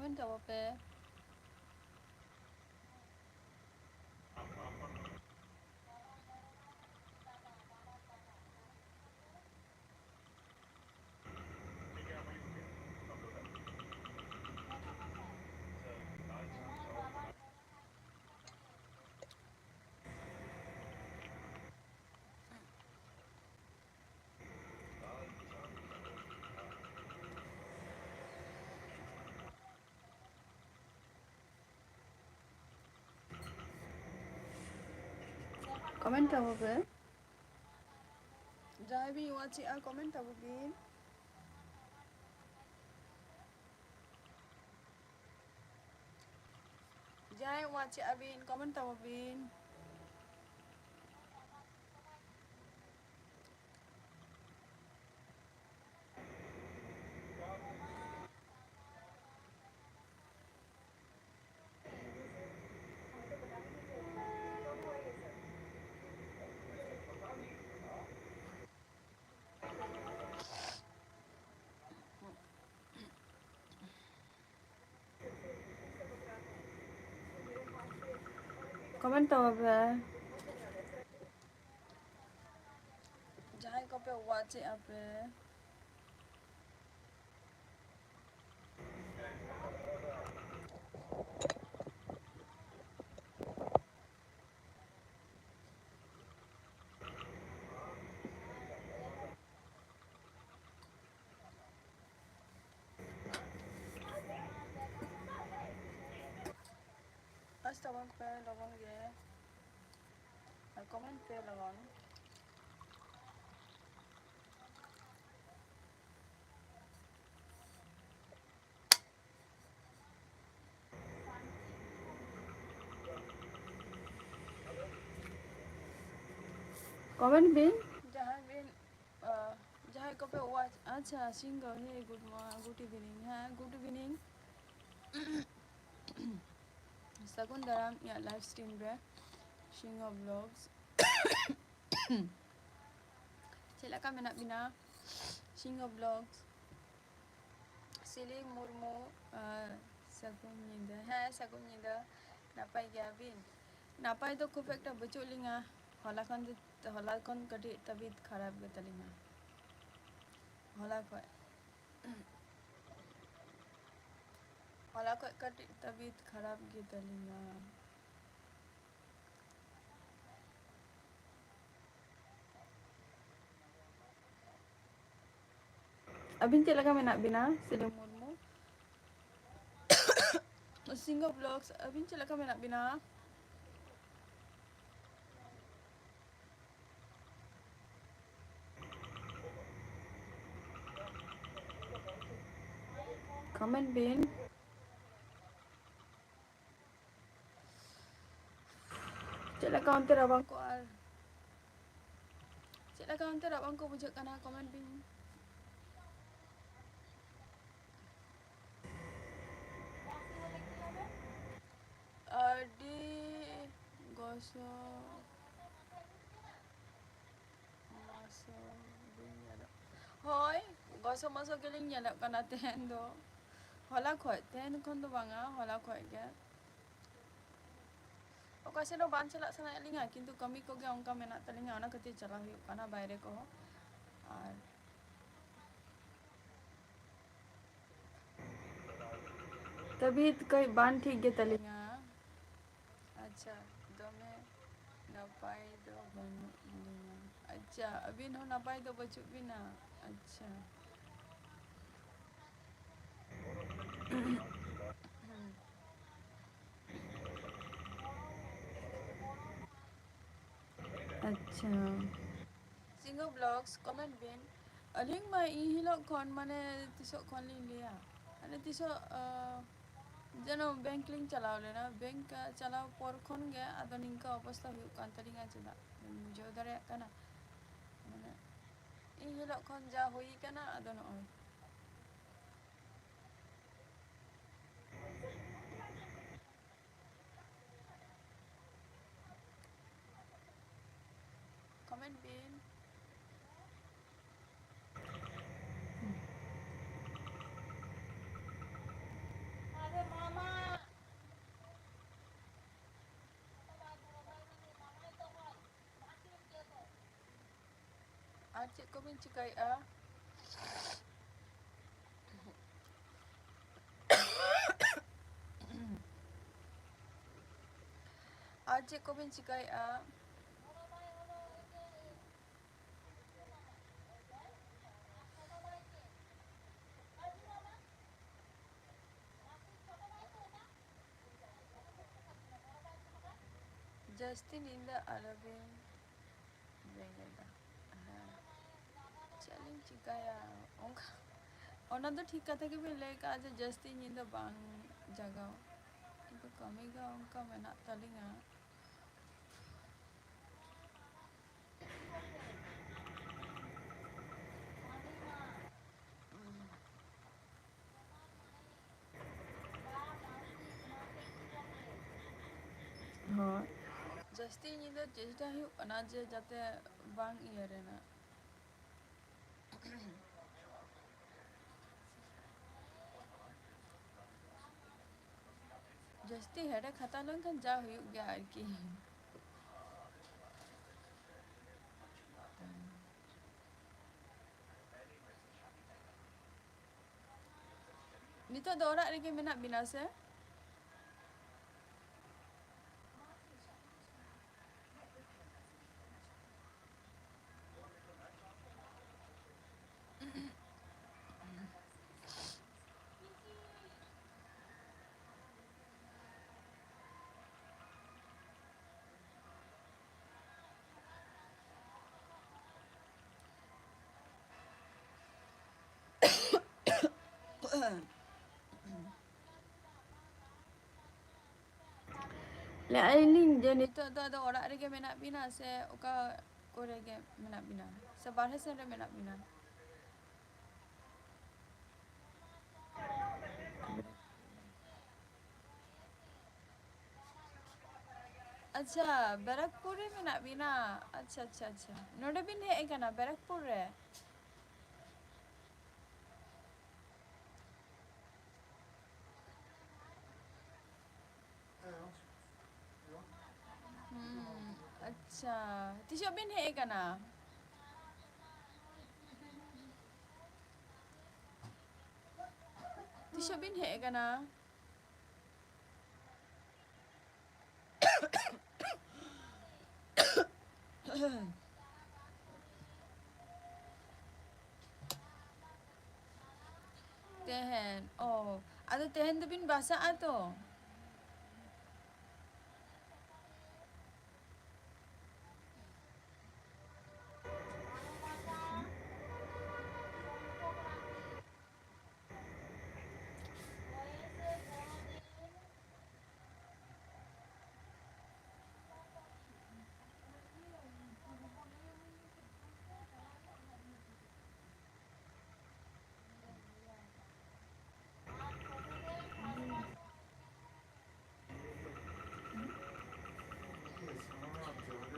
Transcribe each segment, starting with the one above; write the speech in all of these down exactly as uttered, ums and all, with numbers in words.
Comment ᱛᱟᱵᱚ ᱯᱮ᱾ Comment ᱛᱟᱵᱚ ᱯᱮ᱾ ᱡᱟᱦᱟᱸᱭ ᱵᱤᱱ ᱣᱟᱪᱮᱜᱼᱟ, ᱠᱚᱢᱮᱱᱴ ᱛᱟᱵᱚ ᱵᱤᱱ᱾ ᱡᱟᱦᱟᱸᱭ ᱣᱟᱪᱮᱜᱼᱟ ᱵᱤᱱ, ᱠᱚᱢᱮᱱᱴ ᱛᱟᱵᱚ ᱵᱤᱱ᱾ ᱠᱚᱢᱮᱱᱴ ᱛᱟᱵᱚ ᱯᱮ᱾ ᱡᱟᱦᱟᱸᱭ ᱠᱚᱯᱮ ᱣᱟᱪᱮᱜᱼᱟ ᱯᱮ᱾ ᱯᱟᱥ ᱛᱟᱵᱚᱱ ᱯᱮ ᱞᱚᱜᱚᱱ ᱜᱮ᱾ ᱟᱨ ᱠᱚᱢᱮᱱᱴ ᱯᱮ ᱞᱚᱜᱚᱱ᱾ ᱠᱚᱢᱮᱱᱴ ᱵᱤᱱ᱾ ᱡᱟᱦᱟᱸᱭ ᱵᱤᱱ, ᱟ, ᱡᱟᱦᱟᱸᱭ ᱠᱚᱯᱮ ᱣᱟᱪ, ᱟᱪᱪᱷᱟ, ᱥᱤᱝᱜᱚ, hey, good mo-, good evening. ᱦᱮᱸ, good evening. ᱥᱟᱹᱜᱩᱱ ᱫᱟᱨᱟᱢ ᱤᱧᱟᱹᱜ live stream ᱨᱮ, ᱥᱤᱝᱜᱚ Vlogs᱾ ᱪᱮᱫ ᱞᱮᱠᱟ ᱢᱮᱱᱟᱜ ᱵᱤᱱᱟ? ᱥᱤᱝᱜᱚ Vlogs, ᱥᱤᱞᱤ ᱢᱩᱨᱢᱩ, ᱟ, ᱥᱟᱹᱜᱩᱱ ᱧᱤᱫᱟᱹ᱾ ᱦᱮᱸ, ᱥᱟᱹᱜᱩᱱ ᱧᱤᱫᱟᱹ᱾ ᱱᱟᱯᱟᱭ ᱜᱮᱭᱟᱵᱤᱱ? ᱱᱟᱯᱟᱭ ᱫᱚ ᱠᱷᱩᱵ ᱮᱠᱴᱟ ᱵᱟᱹᱪᱩᱜ ᱞᱤᱧᱟ᱾ ᱦᱚᱞᱟ ᱠᱷᱚᱱ ᱫᱚ, ᱦᱚᱞᱟ ᱠᱷᱚᱱ ᱠᱟᱹᱴᱤᱡ ᱛᱟᱵᱤᱭᱛ ᱠᱷᱟᱨᱟᱯ ᱜᱮᱛᱟᱞᱤᱧᱟ᱾ ᱦᱚᱞᱟ ᱠᱷᱚᱡ, ᱦᱚᱞᱟ ᱠᱷᱚᱡ ᱠᱟᱹᱴᱤᱡ ᱛᱟᱵᱤᱭᱛ ᱠᱷᱟᱨᱟᱯ ᱜᱮᱛᱟᱞᱤᱧᱟ᱾ ᱟᱹᱵᱤᱱ ᱪᱮᱫ ᱞᱮᱠᱟ ᱢᱮᱱᱟᱜ ᱵᱤᱱᱟ? ᱥᱤᱞᱩ ᱢᱩᱨᱢᱩ᱾ ᱥᱤᱝᱦᱚ Vlogs, ᱟᱹᱵᱤᱱ ᱪᱮᱫ ᱞᱮᱠᱟ ᱢᱮᱱᱟᱜ ᱵᱤᱱᱟ? Comment ᱵᱤᱱ᱾ ᱪᱮᱫ ᱞᱮᱠᱟ ᱚᱱᱛᱮ ᱨᱟᱵᱟᱝ ᱠᱚ ᱟᱨ ᱪᱮᱫ ᱞᱮᱠᱟ ᱚᱱᱛᱮ ᱨᱟᱵᱟᱝ ᱠᱚ ᱵᱩᱡᱷᱟᱹᱜ ᱠᱟᱱᱟ? Comment ᱵᱤᱱ᱾ ᱟᱹᱰᱤ ᱜᱚᱥᱚ ᱢᱚᱥᱚ ᱵᱤᱱ ᱧᱮᱞᱚᱜ, ᱦᱳᱭ, ᱜᱚᱥᱚ ᱢᱚᱥᱚ ᱜᱮᱞᱤᱧ ᱧᱮᱞᱚᱜ ᱠᱟᱱᱟ ᱛᱮᱦᱮᱧ ᱫᱚ᱾ ᱦᱚᱞᱟ ᱠᱷᱚᱡ, ᱛᱮᱦᱮᱧ ᱠᱷᱚᱱ ᱫᱚ ᱵᱟᱝᱟ, ᱦᱚᱞᱟ ᱠᱷᱚᱡ ᱜᱮ᱾ ᱚᱠᱟ ᱥᱮᱫ ᱦᱚᱸ ᱵᱟᱝ ᱪᱟᱞᱟᱜ ᱥᱟᱱᱟᱭᱮᱫ ᱞᱤᱧᱟ, ᱠᱤᱱᱛᱩ ᱠᱟᱹᱢᱤ ᱠᱚᱜᱮ ᱚᱱᱠᱟ ᱢᱮᱱᱟᱜ ᱛᱟᱹᱞᱤᱧᱟ, ᱚᱱᱟ ᱠᱷᱟᱹᱛᱤᱨ ᱪᱟᱞᱟᱣ ᱦᱩᱭᱩᱜ ᱠᱟᱱᱟ ᱵᱟᱭᱨᱮ ᱠᱚᱦᱚᱸ᱾ ᱟᱨ ᱛᱟᱵᱤᱭᱛ ᱠᱟᱹᱡ ᱵᱟᱝ ᱴᱷᱤᱠ ᱜᱮ ᱛᱟᱹᱞᱤᱧᱟ᱾ ᱟᱪᱪᱷᱟ, ᱫᱚᱢᱮ ᱱᱟᱯᱟᱭ ᱫᱚ ᱵᱟᱹᱱᱩᱜ ᱞᱤᱧᱟ᱾ ᱟᱪᱪᱷᱟ, ᱟᱹᱵᱤᱱ ᱦᱚᱸ ᱱᱟᱯᱟᱭ ᱫᱚ ᱵᱟᱹᱪᱩᱜ ᱵᱤᱱᱟ? ᱟᱪᱪᱷᱟ᱾ ᱟᱪᱪᱷᱟ᱾ ᱥᱤᱝᱦᱚ Vlogs, comment ᱵᱤᱱ᱾ ᱟᱹᱞᱤᱧ ᱢᱟ ᱤᱱ ᱦᱤᱞᱳᱜ ᱠᱷᱚᱱ, ᱢᱟᱱᱮ, ᱛᱤᱥᱚᱜ ᱠᱷᱚᱱ ᱞᱤᱧ ᱞᱟᱹᱭᱟ, ᱢᱟᱱᱮ, ᱛᱤᱥᱚᱜ, ᱟᱸ, ᱡᱮᱱᱚ ᱵᱮᱝᱠ ᱞᱤᱧ ᱪᱟᱞᱟᱣ ᱞᱮᱱᱟ᱾ ᱵᱮᱝᱠ ᱪᱟᱞᱟᱣ ᱯᱚᱨ ᱠᱷᱚᱱ ᱜᱮ ᱟᱫᱚ ᱱᱤᱝᱠᱟᱹ ᱚᱵᱚᱥᱛᱟ ᱦᱩᱭᱩᱜ ᱠᱟᱱ ᱛᱟᱹᱞᱤᱧᱟ᱾ ᱪᱮᱫᱟᱜ ᱵᱟᱹᱧ ᱵᱩᱡᱷᱟᱹᱣ ᱫᱟᱲᱮᱭᱟᱜ ᱠᱟᱱᱟ, ᱢᱟᱱᱮ, ᱤᱱ ᱦᱤᱞᱳᱜ ᱠᱷᱚᱱ ᱡᱟ ᱦᱩᱭ ᱠᱟᱱᱟ, ᱟᱫᱚ ᱱᱚᱜᱼᱚᱭ᱾ Comment ᱵᱤᱱ᱾ ᱪᱮᱫ ᱠᱚᱵᱤᱱ ᱪᱤᱠᱟᱹᱭᱮᱫᱼᱟ? ᱟᱨ ᱪᱮᱫ ᱠᱚᱵᱤᱱ ᱪᱤᱠᱟᱹᱭᱮᱫᱼᱟ? ᱡᱟᱹᱥᱛᱤ ᱧᱤᱫᱟᱹ ᱟᱞᱚᱵᱤᱱ ᱵᱮᱸᱜᱮᱫᱟ᱾ ᱦᱮᱸ, ᱪᱮᱫ ᱞᱤᱧ ᱪᱤᱠᱟᱹᱭᱟ? ᱚᱱᱠᱟ, ᱚᱱᱟ ᱫᱚ ᱴᱷᱤᱠ ᱠᱟᱛᱷᱟ ᱜᱮᱵᱤᱱ ᱞᱟᱹᱭ ᱠᱟᱜᱼᱟ ᱡᱮ ᱡᱟᱹᱥᱛᱤ ᱧᱤᱫᱟᱹ ᱵᱟᱝ ᱡᱟᱜᱟᱣ, ᱠᱤᱱᱛᱩ ᱠᱟᱹᱢᱤ ᱜᱮ ᱚᱱᱠᱟ ᱢᱮᱱᱟᱜ ᱛᱟᱹᱞᱤᱧᱟ᱾ ᱦᱳᱭ, ᱡᱟᱹᱥᱛᱤ ᱧᱤᱫᱟᱹ ᱪᱮᱥᱴᱟ ᱦᱩᱭᱩᱜ ᱠᱟᱱᱟ ᱡᱮ ᱡᱟᱛᱮ ᱵᱟᱝ ᱤᱭᱟᱹ ᱨᱮᱱᱟᱜ᱾ ᱡᱟᱹᱥᱛᱤ headache ᱦᱟᱛᱟᱣ ᱞᱮᱱᱠᱷᱟᱱ ᱡᱟ ᱦᱩᱭᱩᱜ ᱜᱮᱭᱟ ᱟᱨᱠᱤ᱾ ᱱᱤᱛᱚᱜ ᱫᱚ ᱚᱲᱟᱜ ᱨᱮᱜᱮ ᱢᱮᱱᱟᱜ ᱵᱤᱱᱟ ᱥᱮ? ᱞᱟᱹᱭᱮᱫᱼᱟ ᱞᱤᱧ ᱡᱮ ᱱᱤᱛᱚᱜ ᱫᱚ ᱟᱫᱚ ᱚᱲᱟᱜ ᱨᱮᱜᱮ ᱢᱮᱱᱟᱜ ᱵᱤᱱᱟ ᱥᱮ ᱚᱠᱟ ᱠᱚᱨᱮ ᱜᱮ ᱢᱮᱱᱟᱜ ᱵᱤᱱᱟ ᱥᱮ ᱵᱟᱨᱦᱮ ᱥᱮᱱ ᱨᱮ ᱢᱮᱱᱟᱜ ᱵᱤᱱᱟ? ᱟᱪᱪᱷᱟ, ᱵᱮᱨᱟᱠᱯᱩᱨ ᱨᱮ ᱢᱮᱱᱟᱜ ᱵᱤᱱᱟ? ᱟᱪᱪᱷᱟ, ᱟᱪᱪᱷᱟ, ᱟᱪᱪᱷᱟ, ᱱᱚᱰᱮ ᱵᱤᱱ ᱦᱮᱡ ᱟᱠᱟᱱᱟ ᱵᱮᱨᱟᱠᱯᱩᱨ ᱨᱮ? ᱦᱩᱸ, ᱟᱪᱪᱷᱟ, ᱛᱤᱥᱚᱜ ᱵᱤᱱ ᱦᱮᱡ ᱟᱠᱟᱱᱟ? ᱥᱮ ᱵᱤᱱ ᱦᱮᱡ ᱟᱠᱟᱱᱟ? ᱛᱮᱦᱮᱧ, ᱚ, ᱟᱫᱚ ᱛᱮᱦᱮᱧ ᱫᱚᱵᱤᱱ ᱵᱟᱥᱟᱜᱼᱟ ᱛᱚ?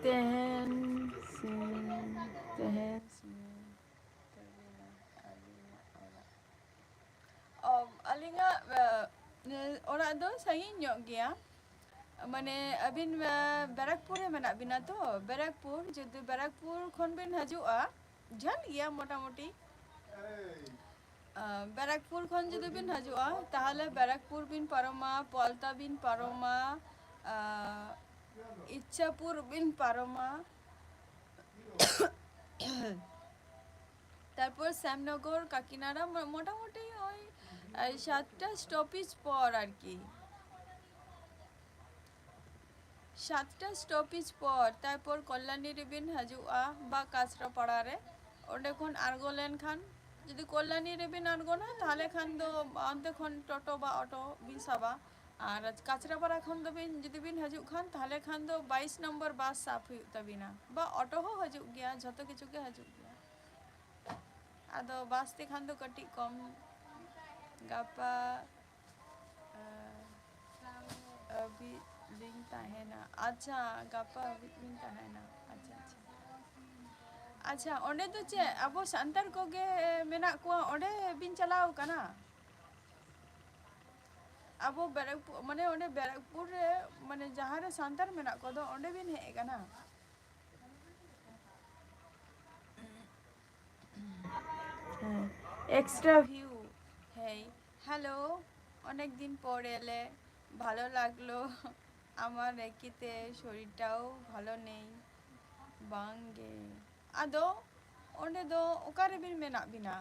ᱛᱮᱦᱮᱧ ᱥᱤᱧ, ᱛᱮᱦᱮᱧ ᱥᱤᱧ ᱛᱟᱹᱵᱤᱱᱟ ᱟᱹᱞᱤᱧᱟᱜ ᱚᱲᱟᱜ᱾ ᱚ, ᱟᱹᱞᱤᱧᱟᱜ, ᱮ, ᱚᱲᱟᱜ ᱫᱚ ᱥᱟᱺᱜᱤᱧ ᱧᱚᱜ ᱜᱮᱭᱟ᱾ ᱢᱟᱱᱮ, ᱟᱹᱵᱤᱱ, ᱮ, ᱵᱮᱨᱟᱠᱯᱩᱨ ᱨᱮ ᱢᱮᱱᱟᱜ ᱵᱤᱱᱟ ᱛᱚ? ᱵᱮᱨᱟᱠᱯᱩᱨ, ᱡᱩᱫᱤ ᱵᱮᱨᱟᱠᱯᱩᱨ ᱠᱷᱚᱱ ᱵᱤᱱ ᱦᱤᱡᱩᱜᱼᱟ, ᱡᱷᱟᱹᱞ ᱜᱮᱭᱟ ᱢᱚᱴᱟᱢᱩᱴᱤ᱾ ᱟ, ᱵᱮᱨᱟᱠᱯᱩᱨ ᱠᱷᱚᱱ ᱡᱩᱫᱤ ᱵᱤᱱ ᱦᱤᱡᱩᱜᱼᱟ, ᱛᱟᱦᱚᱞᱮ ᱵᱮᱨᱟᱠᱯᱩᱨ ᱵᱤᱱ ᱯᱟᱨᱚᱢᱟ, ᱯᱚᱞᱛᱟ ᱵᱤᱱ ᱯᱟᱨᱚᱢᱟ, ᱟ, ᱤᱪᱪᱷᱟᱯᱩᱨ ᱵᱤᱱ ᱯᱟᱨᱚᱢᱟ, ᱛᱟᱨᱯᱚᱨ ᱥᱮᱢᱱᱚᱜᱚᱨ, ᱠᱟᱠᱤᱱᱟᱲᱟ, ᱢᱚ-, ᱢᱚᱴᱟᱢᱩᱴᱤ ᱳᱭ, ᱳᱭ ᱥᱟᱛᱴᱟ stoppage ᱯᱚᱨ ᱟᱨᱠᱤ᱾ ᱥᱟᱛᱴᱟ stoppage ᱯᱚᱨ, ᱛᱟᱨᱯᱚᱨ ᱠᱚᱞᱞᱟᱱᱤ ᱨᱮᱵᱤᱱ ᱦᱤᱡᱩᱜᱼᱟ ᱵᱟ ᱠᱟᱪᱨᱟᱯᱟᱲᱟ ᱨᱮ, ᱚᱸᱰᱮ ᱠᱷᱚᱱ ᱟᱬᱜᱚ ᱞᱮᱱᱠᱷᱟᱱ, ᱡᱩᱫᱤ ᱠᱚᱞᱞᱟᱱᱤ ᱨᱮᱵᱤᱱ ᱟᱬᱜᱚᱱᱟ, ᱛᱟᱦᱚᱞᱮ ᱠᱷᱟᱱ ᱫᱚ ᱚᱱᱛᱮ ᱠᱷᱚᱱ ᱴᱳᱴᱳ ᱵᱟ ᱚᱴᱳ ᱵᱤᱱ ᱥᱟᱵᱟ᱾ ᱟᱨ ᱠᱟᱪᱨᱟᱯᱟᱲᱟ ᱠᱷᱚᱱ ᱫᱚᱵᱤᱱ, ᱡᱩᱫᱤ ᱵᱤᱱ ᱦᱤᱡᱩᱜ ᱠᱷᱟᱱ, ᱛᱟᱦᱚᱞᱮ ᱠᱷᱟᱱ ᱫᱚ ᱵᱟᱭᱤᱥ ᱱᱚᱢᱵᱚᱨ ᱵᱟᱥ ᱥᱟᱵ ᱦᱩᱭᱩᱜ ᱛᱟᱵᱤᱱᱟ, ᱵᱟ ᱚᱴᱳ ᱦᱚᱸ ᱦᱤᱡᱩᱜ ᱜᱮᱭᱟ, ᱡᱷᱚᱛᱚ ᱠᱤᱪᱷᱩ ᱜᱮ ᱦᱤᱡᱩᱜ ᱜᱮᱭᱟ᱾ ᱟᱫᱚ ᱵᱟᱥ ᱛᱮᱠᱷᱟᱱ ᱫᱚ ᱠᱟᱹᱴᱤᱡ ᱠᱚᱢ᱾ ᱜᱟᱯᱟ, ᱟᱸ, ᱦᱟᱹᱵᱤᱡ ᱞᱤᱧ ᱛᱟᱦᱮᱱᱟ᱾ ᱟᱪᱪᱷᱟ, ᱜᱟᱯᱟ ᱦᱟᱹᱵᱤᱡ ᱞᱤᱧ ᱛᱟᱦᱮᱱᱟ᱾ ᱟᱪᱪᱷᱟ, ᱟᱪᱪᱷᱟ᱾ ᱟᱪᱪᱷᱟ, ᱚᱸᱰᱮ ᱫᱚ ᱪᱮᱫ ᱟᱵᱚ ᱥᱟᱱᱛᱟᱲ ᱠᱚᱜᱮ ᱢᱮᱱᱟᱜ ᱠᱚᱣᱟ? ᱚᱸᱰᱮ ᱵᱤᱱ ᱪᱟᱞᱟᱣ ᱠᱟᱱᱟ? ᱟᱵᱚ ᱵᱮᱨᱟᱠᱯᱩᱨ, ᱢᱟᱱᱮ ᱚᱸᱰᱮ ᱵᱮᱨᱟᱠᱯᱩᱨ ᱨᱮ, ᱢᱟᱱᱮ ᱡᱟᱦᱟᱸ ᱨᱮ ᱥᱟᱱᱛᱟᱲ ᱢᱮᱱᱟᱜ ᱠᱚᱫᱚ, ᱚᱸᱰᱮ ᱵᱤᱱ ᱦᱮᱡ ᱟᱠᱟᱱᱟ? ᱦᱮᱸ, extra view, ᱦᱮᱸ, হ্যালো, অনেক দিন পর এলে, ভালো লাগলো। আমার একইতে শরীরটাও ভালো নেই। বাংগে। ᱟᱫᱚ ᱚᱸᱰᱮ ᱫᱚ ᱚᱠᱟᱨᱮᱵᱤᱱ ᱢᱮᱱᱟᱜ ᱵᱤᱱᱟ?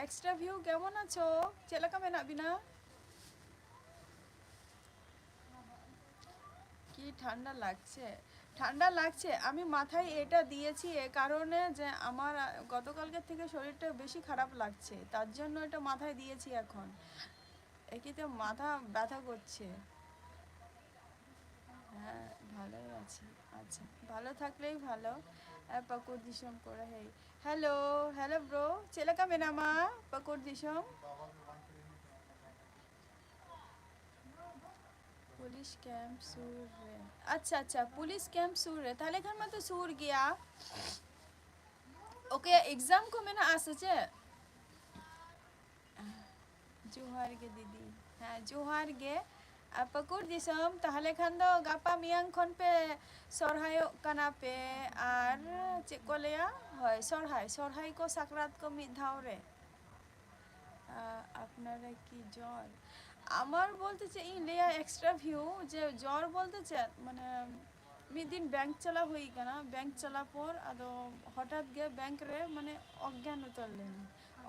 ᱮᱠᱥᱴᱨᱟ ᱵᱷᱤᱭᱩ ᱠᱮᱢᱚᱱ ᱟᱪᱷᱚ? ᱪᱮᱫ ᱞᱮᱠᱟ ᱢᱮᱱᱟᱜ ᱵᱤᱱᱟ? কি ঠান্ডা লাগছে? ঠান্ডা লাগছে। আমি মাথায় এটা দিয়েছি এ কারণে যে আমার, আহ, গতকালকে থেকে শরীরটা বেশি খারাপ লাগছে, তার জন্য এটা মাথায় দিয়েছি এখন। একইতে মাথা ব্যথা করছে। হ্যাঁ, ভালোই আছি। আচ্ছা, ভালো থাকলেই ভালো। আর পাকুর দিশম করে, হেই। হ্যালো, হ্যালো ব্রো, ᱪᱮᱫ ᱞᱮᱠᱟ ᱢᱮᱱᱟᱢᱟ? ᱯᱟᱹᱠᱩᱲ ᱫᱤᱥᱚᱢ᱾ ᱯᱩᱞᱤᱥ ᱠᱮᱢᱯ ᱥᱩᱨ ᱨᱮ᱾ ᱟᱪᱪᱷᱟ, ᱟᱪᱪᱷᱟ, ᱯᱩᱞᱤᱥ ᱠᱮᱢᱯ ᱥᱩᱨ ᱨᱮ, ᱛᱟᱦᱞᱮ ᱠᱷᱟᱱ ᱢᱟᱛᱚ ᱥᱩᱨ ᱜᱮᱭᱟ᱾ ᱳᱠᱮ, ᱮᱠᱡᱟᱢ ᱠᱚ ᱢᱮᱱᱟᱜᱼᱟ ᱥᱮ ᱪᱮᱫ? ᱡᱚᱦᱟᱨ ᱜᱮ ᱫᱤᱫᱤ᱾ ᱦᱮᱸ, ᱡᱚᱦᱟᱨ ᱜᱮ᱾ ᱟᱨ ᱯᱟᱹᱠᱩᱲ ᱫᱤᱥᱚᱢ, ᱛᱟᱦᱞᱮ ᱠᱷᱟᱱ ᱫᱚ ᱜᱟᱯᱟ ᱢᱮᱭᱟᱝ ᱠᱷᱚᱱ ᱯᱮ ᱥᱚᱨᱦᱟᱭᱚᱜ ᱠᱟᱱᱟ ᱯᱮ᱾ ᱟᱨ ᱪᱮᱫ ᱠᱚ ᱞᱟᱹᱭᱟ? ᱦᱳᱭ, ᱥᱚᱨᱦᱟᱭ, ᱥᱚᱨᱦᱟᱭ ᱠᱚ, ᱥᱟᱠᱨᱟᱛ ᱠᱚ ᱢᱤᱫ ᱫᱷᱟᱣ ᱨᱮ᱾ ᱟᱯᱱᱟᱨ ᱠᱤ জ্বর? আমার বলতে ᱪᱮᱫ ᱤᱧ ᱞᱟᱹᱭᱟ, ᱮᱠᱥᱴᱨᱟ ᱵᱷᱤᱭᱩ, ᱡᱮ জ্বর ᱵᱚᱞᱛᱮ ᱪᱮᱫ, ᱢᱟᱱᱮ, ᱢᱤᱫ ᱫᱤᱱ ᱵᱮᱝᱠ ᱪᱟᱞᱟᱣ ᱦᱩᱭ ᱠᱟᱱᱟ᱾ ᱵᱮᱝᱠ ᱪᱟᱞᱟᱣ ᱯᱚᱨ ᱟᱫᱚ ᱦᱚᱴᱟᱛ ᱜᱮ ᱵᱮᱝᱠ ᱨᱮ, ᱢᱟᱱᱮ, ᱚᱜᱽᱜᱟᱱ ᱩᱛᱟᱹᱨ ᱞᱮᱱᱟ᱾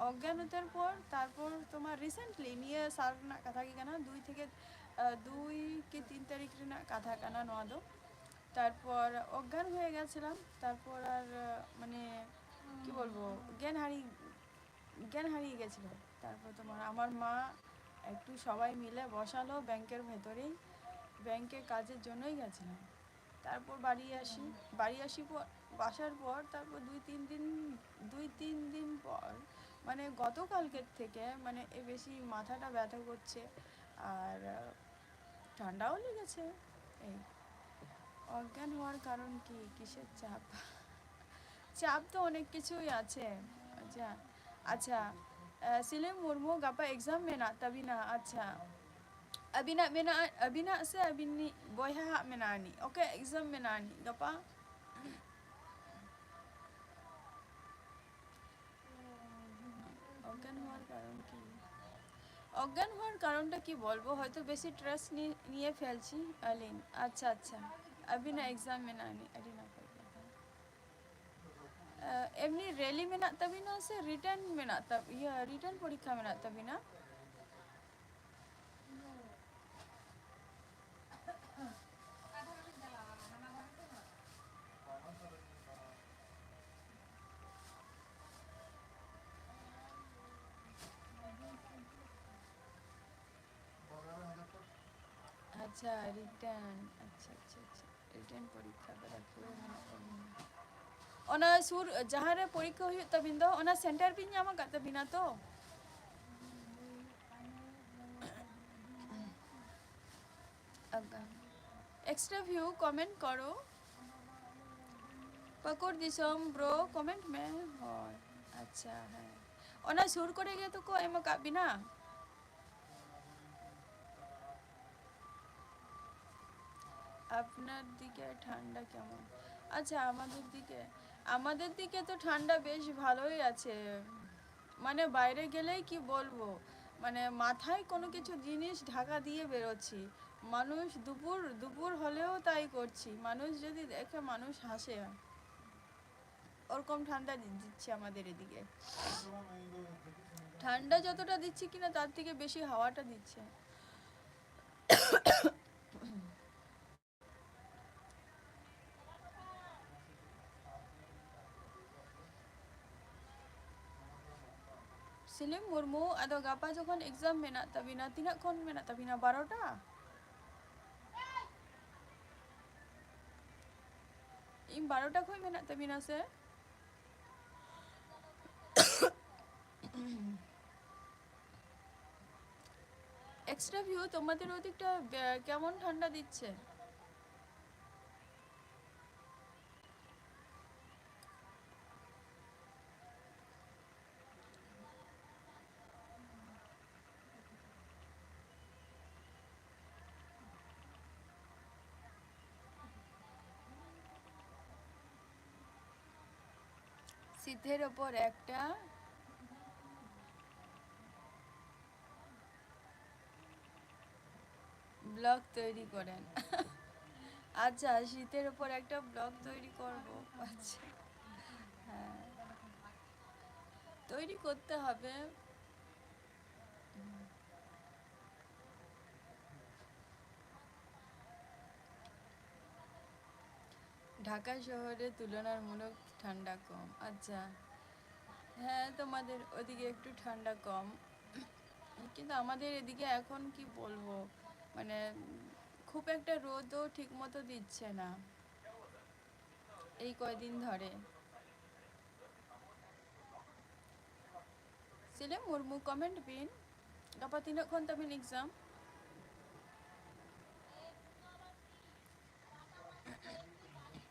ᱚᱜᱽᱜᱟᱱ ᱩᱛᱟᱹᱨ ᱯᱚᱨ, ᱛᱟᱨᱯᱚᱨ ᱛᱳᱢᱟᱨ ᱨᱤᱥᱮᱱᱴᱞᱤ ᱱᱤᱭᱟᱹ ᱥᱟᱞ ᱨᱮᱱᱟᱜ ᱠᱟᱛᱷᱟ ᱜᱮ ᱠᱟᱱᱟ, ᱫᱩᱭ ᱛᱷᱮᱠᱮ, ᱟᱸ, ᱫᱩᱭ ᱠᱤ ᱛᱤᱱ ᱛᱟᱹᱨᱤᱠᱷ ᱨᱮᱱᱟᱜ ᱠᱟᱛᱷᱟ ᱠᱟᱱᱟ ᱱᱚᱣᱟ ᱫᱚ᱾ তারপর অজ্ঞান হয়ে গেছিলাম। তারপর আর, আহ, মানে, কি বলবো, জ্ঞান হারিয়ে, জ্ঞান হারিয়ে গেছিল। তারপর তোমার আমার মা একটু সবাই মিলে বসালো ব্যাংকের ভেতরেই, ব্যাংকে কাজের জন্যই গেছিলাম। তারপর বাড়ি আসি, বাড়ি আসি পর, আসার পর তারপর দুই তিন দিন, দুই তিন দিন পর, মানে, গতকালকের থেকে, মানে, এ বেশি মাথাটা ব্যথা করছে। আর, আহ, ঠান্ডাও লেগেছে। এই অজ্ঞান হওয়ার কারণ কি? কিসের চাপ? চাপ তো অনেক কিছুই আছে। আচ্ছা, আচ্ছা, আহ, ᱥᱤᱞᱤᱢ ᱢᱩᱨᱢᱩ, ᱜᱟᱯᱟ ᱮᱠᱡᱟᱢ ᱢᱮᱱᱟᱜ ᱛᱟᱵᱤᱱᱟ᱾ ᱟᱪᱪᱷᱟ, ᱟᱹᱵᱤᱱᱟᱜ ᱢᱮᱱᱟᱜᱼᱟ, ᱟᱹᱵᱤᱱᱟᱜ ᱥᱮ ᱟᱹᱵᱤᱱᱤᱡ ᱵᱚᱭᱦᱟ ᱦᱟᱜ ᱢᱮᱱᱟᱜᱼᱟ ᱟᱹᱱᱤᱡ? ᱳᱠᱮ, ᱮᱠᱡᱟᱢ ᱢᱮᱱᱟᱜᱼᱟ ᱟᱹᱱᱤᱡ ᱜᱟᱯᱟ᱾ ᱚᱜᱽᱜᱟᱱ ᱦᱚᱣᱟᱨ ᱠᱟᱨᱚᱱᱴᱟ ᱠᱤ ᱵᱚᱞᱵᱚ, ᱦᱚᱭᱛᱚ ᱵᱮᱥᱤ ᱴᱨᱟᱥᱴ ᱱᱤ-, ᱱᱤᱭᱮ ᱯᱷᱮᱞᱪᱤ ᱟᱹᱞᱤᱧ᱾ ᱟᱪᱪᱷᱟ, ᱟᱪᱪᱷᱟ, ᱟᱹᱵᱤᱱᱟᱜ ᱮᱠᱡᱟᱢ ᱢᱮᱱᱟᱜᱼᱟ ᱟᱹᱱᱤᱡ, ᱟᱹᱰᱤ ᱱᱟᱯᱟᱭ ᱠᱟᱛᱷᱟ᱾ ᱮ, ᱮᱢᱱᱤ ᱨᱮᱞᱤ ᱢᱮᱱᱟᱜ ᱛᱟᱹᱵᱤᱱᱟ ᱥᱮ ᱨᱤᱴᱮᱱ ᱢᱮᱱᱟᱜ ᱛᱟ-, ᱤᱭᱟᱹ, ᱨᱤᱴᱮᱱ ᱯᱚᱨᱤᱠᱠᱷᱟ ᱢᱮᱱᱟᱜ ᱛᱟᱹᱵᱤᱱᱟ? ᱟᱪᱪᱷᱟ, ᱨᱤᱴᱮᱱ, ᱟᱪᱪᱷᱟ, ᱟᱪᱪᱷᱟ, ᱟᱪᱪᱷᱟ, ᱨᱤᱴᱮᱱ ᱯᱚᱨᱤᱠᱠᱷᱟ ᱫᱚ ᱨᱟᱹᱠᱷᱩᱣᱟᱹ ᱢᱮᱱᱟᱜ ᱛᱟᱵᱚᱱᱟ᱾ ᱚᱱᱟ ᱥᱩᱨ ᱡᱟᱦᱟᱸ ᱨᱮ ᱯᱚᱨᱤᱠᱠᱷᱟ ᱦᱩᱭᱩᱜ ᱛᱟᱵᱤᱱ ᱫᱚ, ᱚᱱᱟ ᱥᱮᱱᱴᱟᱨ ᱵᱤᱱ ᱧᱟᱢ ᱟᱠᱟᱫ ᱛᱟᱵᱤᱱᱟ ᱛᱚ? ᱟᱜᱟ-, extra view comment ᱠᱚᱨᱚ᱾ ᱯᱟᱹᱠᱩᱲ ᱫᱤᱥᱚᱢ ᱵᱨᱳ ᱠᱚᱢᱮᱱᱴ ᱢᱮ᱾ ᱦᱳᱭ, ᱟᱪᱪᱷᱟ, ᱦᱮᱸ, ᱚᱱᱟ ᱥᱩᱨ ᱠᱚᱨᱮ ᱜᱮ ᱛᱚ ᱠᱚ ᱮᱢ ᱟᱠᱟᱫ ᱵᱤᱱᱟ᱾ আপনার দিকে ঠান্ডা কেমন? আচ্ছা, আমাদের দিকে, আমাদের দিকে তো ঠান্ডা বেশ ভালোই আছে। মানে, বাইরে গেলেই কি বলবো, মানে, মাথায় কোনো কিছু জিনিস ঢাকা দিয়ে বেরোচ্ছি। মানুষ দুপুর, দুপুর হলেও তাই করছি। মানুষ যদি দেখে, মানুষ হাসে। ওরকম ঠান্ডা দি-, দিচ্ছে আমাদের এদিকে। ঠান্ডা যতটা দিচ্ছে কিনা, তার থেকে বেশি হাওয়াটা দিচ্ছে। ᱥᱤᱞᱤᱢ ᱢᱩᱨᱢᱩ, ᱟᱫᱚ ᱜᱟᱯᱟ ᱡᱚᱠᱷᱚᱱ ᱮᱠᱡᱟᱢ ᱢᱮᱱᱟᱜ ᱛᱟᱵᱤᱱᱟ, ᱛᱤᱱᱟᱹᱜ ᱠᱷᱚᱱ ᱢᱮᱱᱟᱜ ᱛᱟᱵᱤᱱᱟ? ᱵᱟᱨᱚᱴᱟ? ᱤᱧ ᱵᱟᱨᱚᱴᱟ ᱠᱷᱚᱱ ᱢᱮᱱᱟᱜ ᱛᱟᱵᱤᱱᱟ ᱥᱮ? এক্সট্রা ভিউ, তোমাদের ওদিকটা বে-, কেমন ঠান্ডা দিচ্ছে? শীতের ওপর একটা ব্লগ তৈরি করেন। আচ্ছা, শীতের উপর একটা ব্লগ তৈরি করব। আচ্ছা, হ্যাঁ, তৈরি করতে হবে। ঢাকা শহরে তুলনামূলক ঠান্ডা কম। আচ্ছা, হ্যাঁ, তোমাদের ওদিকে একটু ঠান্ডা কম, কিন্তু আমাদের এদিকে এখন কি বলবো, মানে, খুব একটা রোদও ঠিক মতো দিচ্ছে না এই কয়দিন ধরে। Sila Murmu, comment bin, ᱜᱟᱯᱟ ᱛᱤᱱᱟᱹᱜ ᱠᱷᱚᱱ ᱛᱟᱵᱤᱱ exam?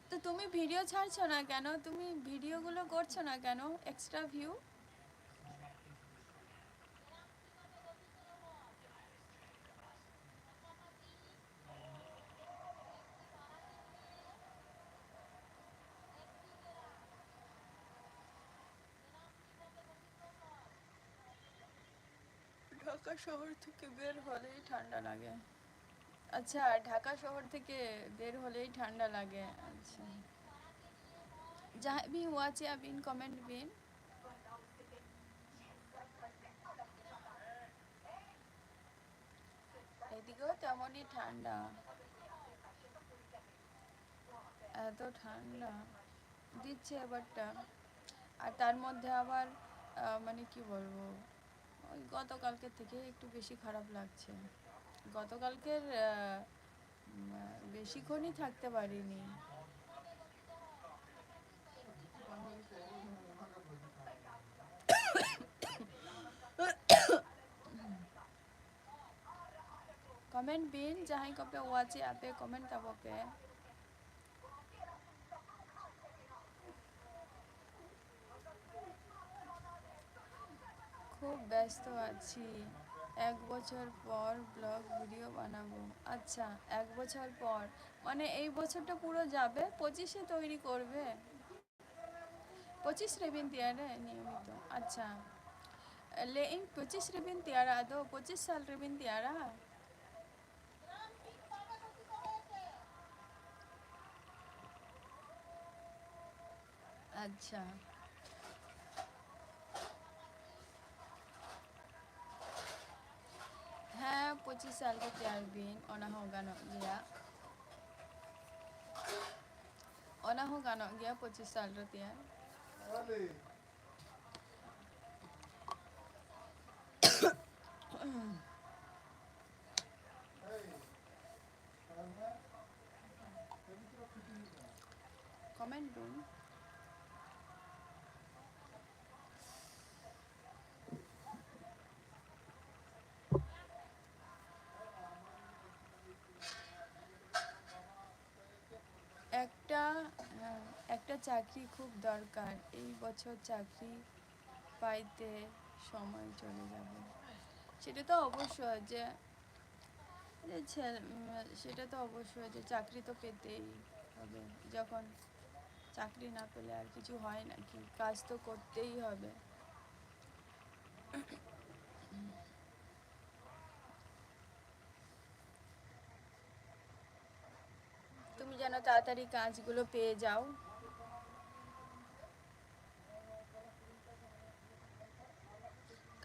তো তুমি ভিডিও ছাড়ছো না কেন? তুমি ভিডিওগুলো করছো না কেন? Extra view. ঢাকা শহর থেকে বের হলেই ঠান্ডা লাগে। আচ্ছা, ঢাকা শহর থেকে বের হলেই ঠান্ডা লাগে। আচ্ছা, ᱡᱟᱦᱟᱸᱭ ᱵᱤᱱ ᱣᱟᱪᱮᱜᱼᱟ ᱵᱤᱱ, ᱠᱚᱢᱮᱱᱴ ᱵᱤᱱ᱾ ᱮᱫᱤᱜᱮও তেমনই ঠান্ডা। এত ঠান্ডা দিচ্ছে, বাট আর তার মধ্যে আবার, আহ, মানে, কি বলবো, ওই গতকালকে থেকে একটু বেশি খারাপ লাগছে। গতকালকের, আহ, উম, বেশিক্ষণই থাকতে পারিনি। ᱠᱚᱢᱮᱱᱴ ᱵᱤᱱ, ᱡᱟᱦᱟᱸᱭ ᱠᱚᱯᱮ ᱣᱟᱪᱮᱜᱼᱟ ᱯᱮ, ᱠᱚᱢᱮᱱᱴ ᱛᱟᱵᱚ ᱯᱮ᱾ খুব ব্যস্ত আছি, এক বছর পর ব্লগ ভিডিও বানাবো। আচ্ছা, এক বছর পর, মানে, এই বছরটা পুরো যাবে, পঁচিশে তৈরি করবে? ᱯᱚᱸᱪᱤᱥ ᱨᱮᱵᱤᱱ ᱛᱮᱭᱟᱨᱟ ᱱᱤᱭᱚᱢᱤᱛᱚ? ᱟᱪᱪᱷᱟ, ᱞᱟᱹᱭᱮᱫ ᱟᱹᱧ, ᱯᱚᱸᱪᱤᱥ ᱨᱮᱵᱤᱱ ᱛᱮᱭᱟᱨᱟ, ᱟᱫᱚ ᱯᱚᱸᱪᱤᱥ ᱥᱟᱞ ᱨᱮᱵᱤᱱ ᱛᱮᱭᱟᱨᱟ? ᱟᱪᱪᱷᱟ᱾ ᱦᱮᱸ, ᱯᱚᱸᱪᱤᱥ ᱥᱟᱞ ᱨᱮ ᱛᱮᱭᱟᱨ ᱵᱤᱱ, ᱚᱱᱟ ᱦᱚᱸ ᱜᱟᱱᱚᱜ ᱜᱮᱭᱟ᱾ ᱚᱱᱟ ᱦᱚᱸ ᱜᱟᱱᱚᱜ ᱜᱮᱭᱟ, ᱯᱚᱸᱪᱤᱥ ᱥᱟᱞ ᱨᱮ ᱛᱮᱭᱟᱨ᱾ Comment ᱵᱤᱱ᱾ একটা, হ্যাঁ, একটা চাকরি খুব দরকার। এই বছর চাকরি পাইতে সময় চলে যাবে। সেটা তো অবশ্যই যে, যে ছেলে, উম, সেটা তো অবশ্যই যে চাকরি তো পেতেই হবে। যখন চাকরি না পেলে আর কিছু হয় নাকি? কাজ তো করতেই হবে। তুমি যেন তাড়াতাড়ি কাজগুলো পেয়ে যাও।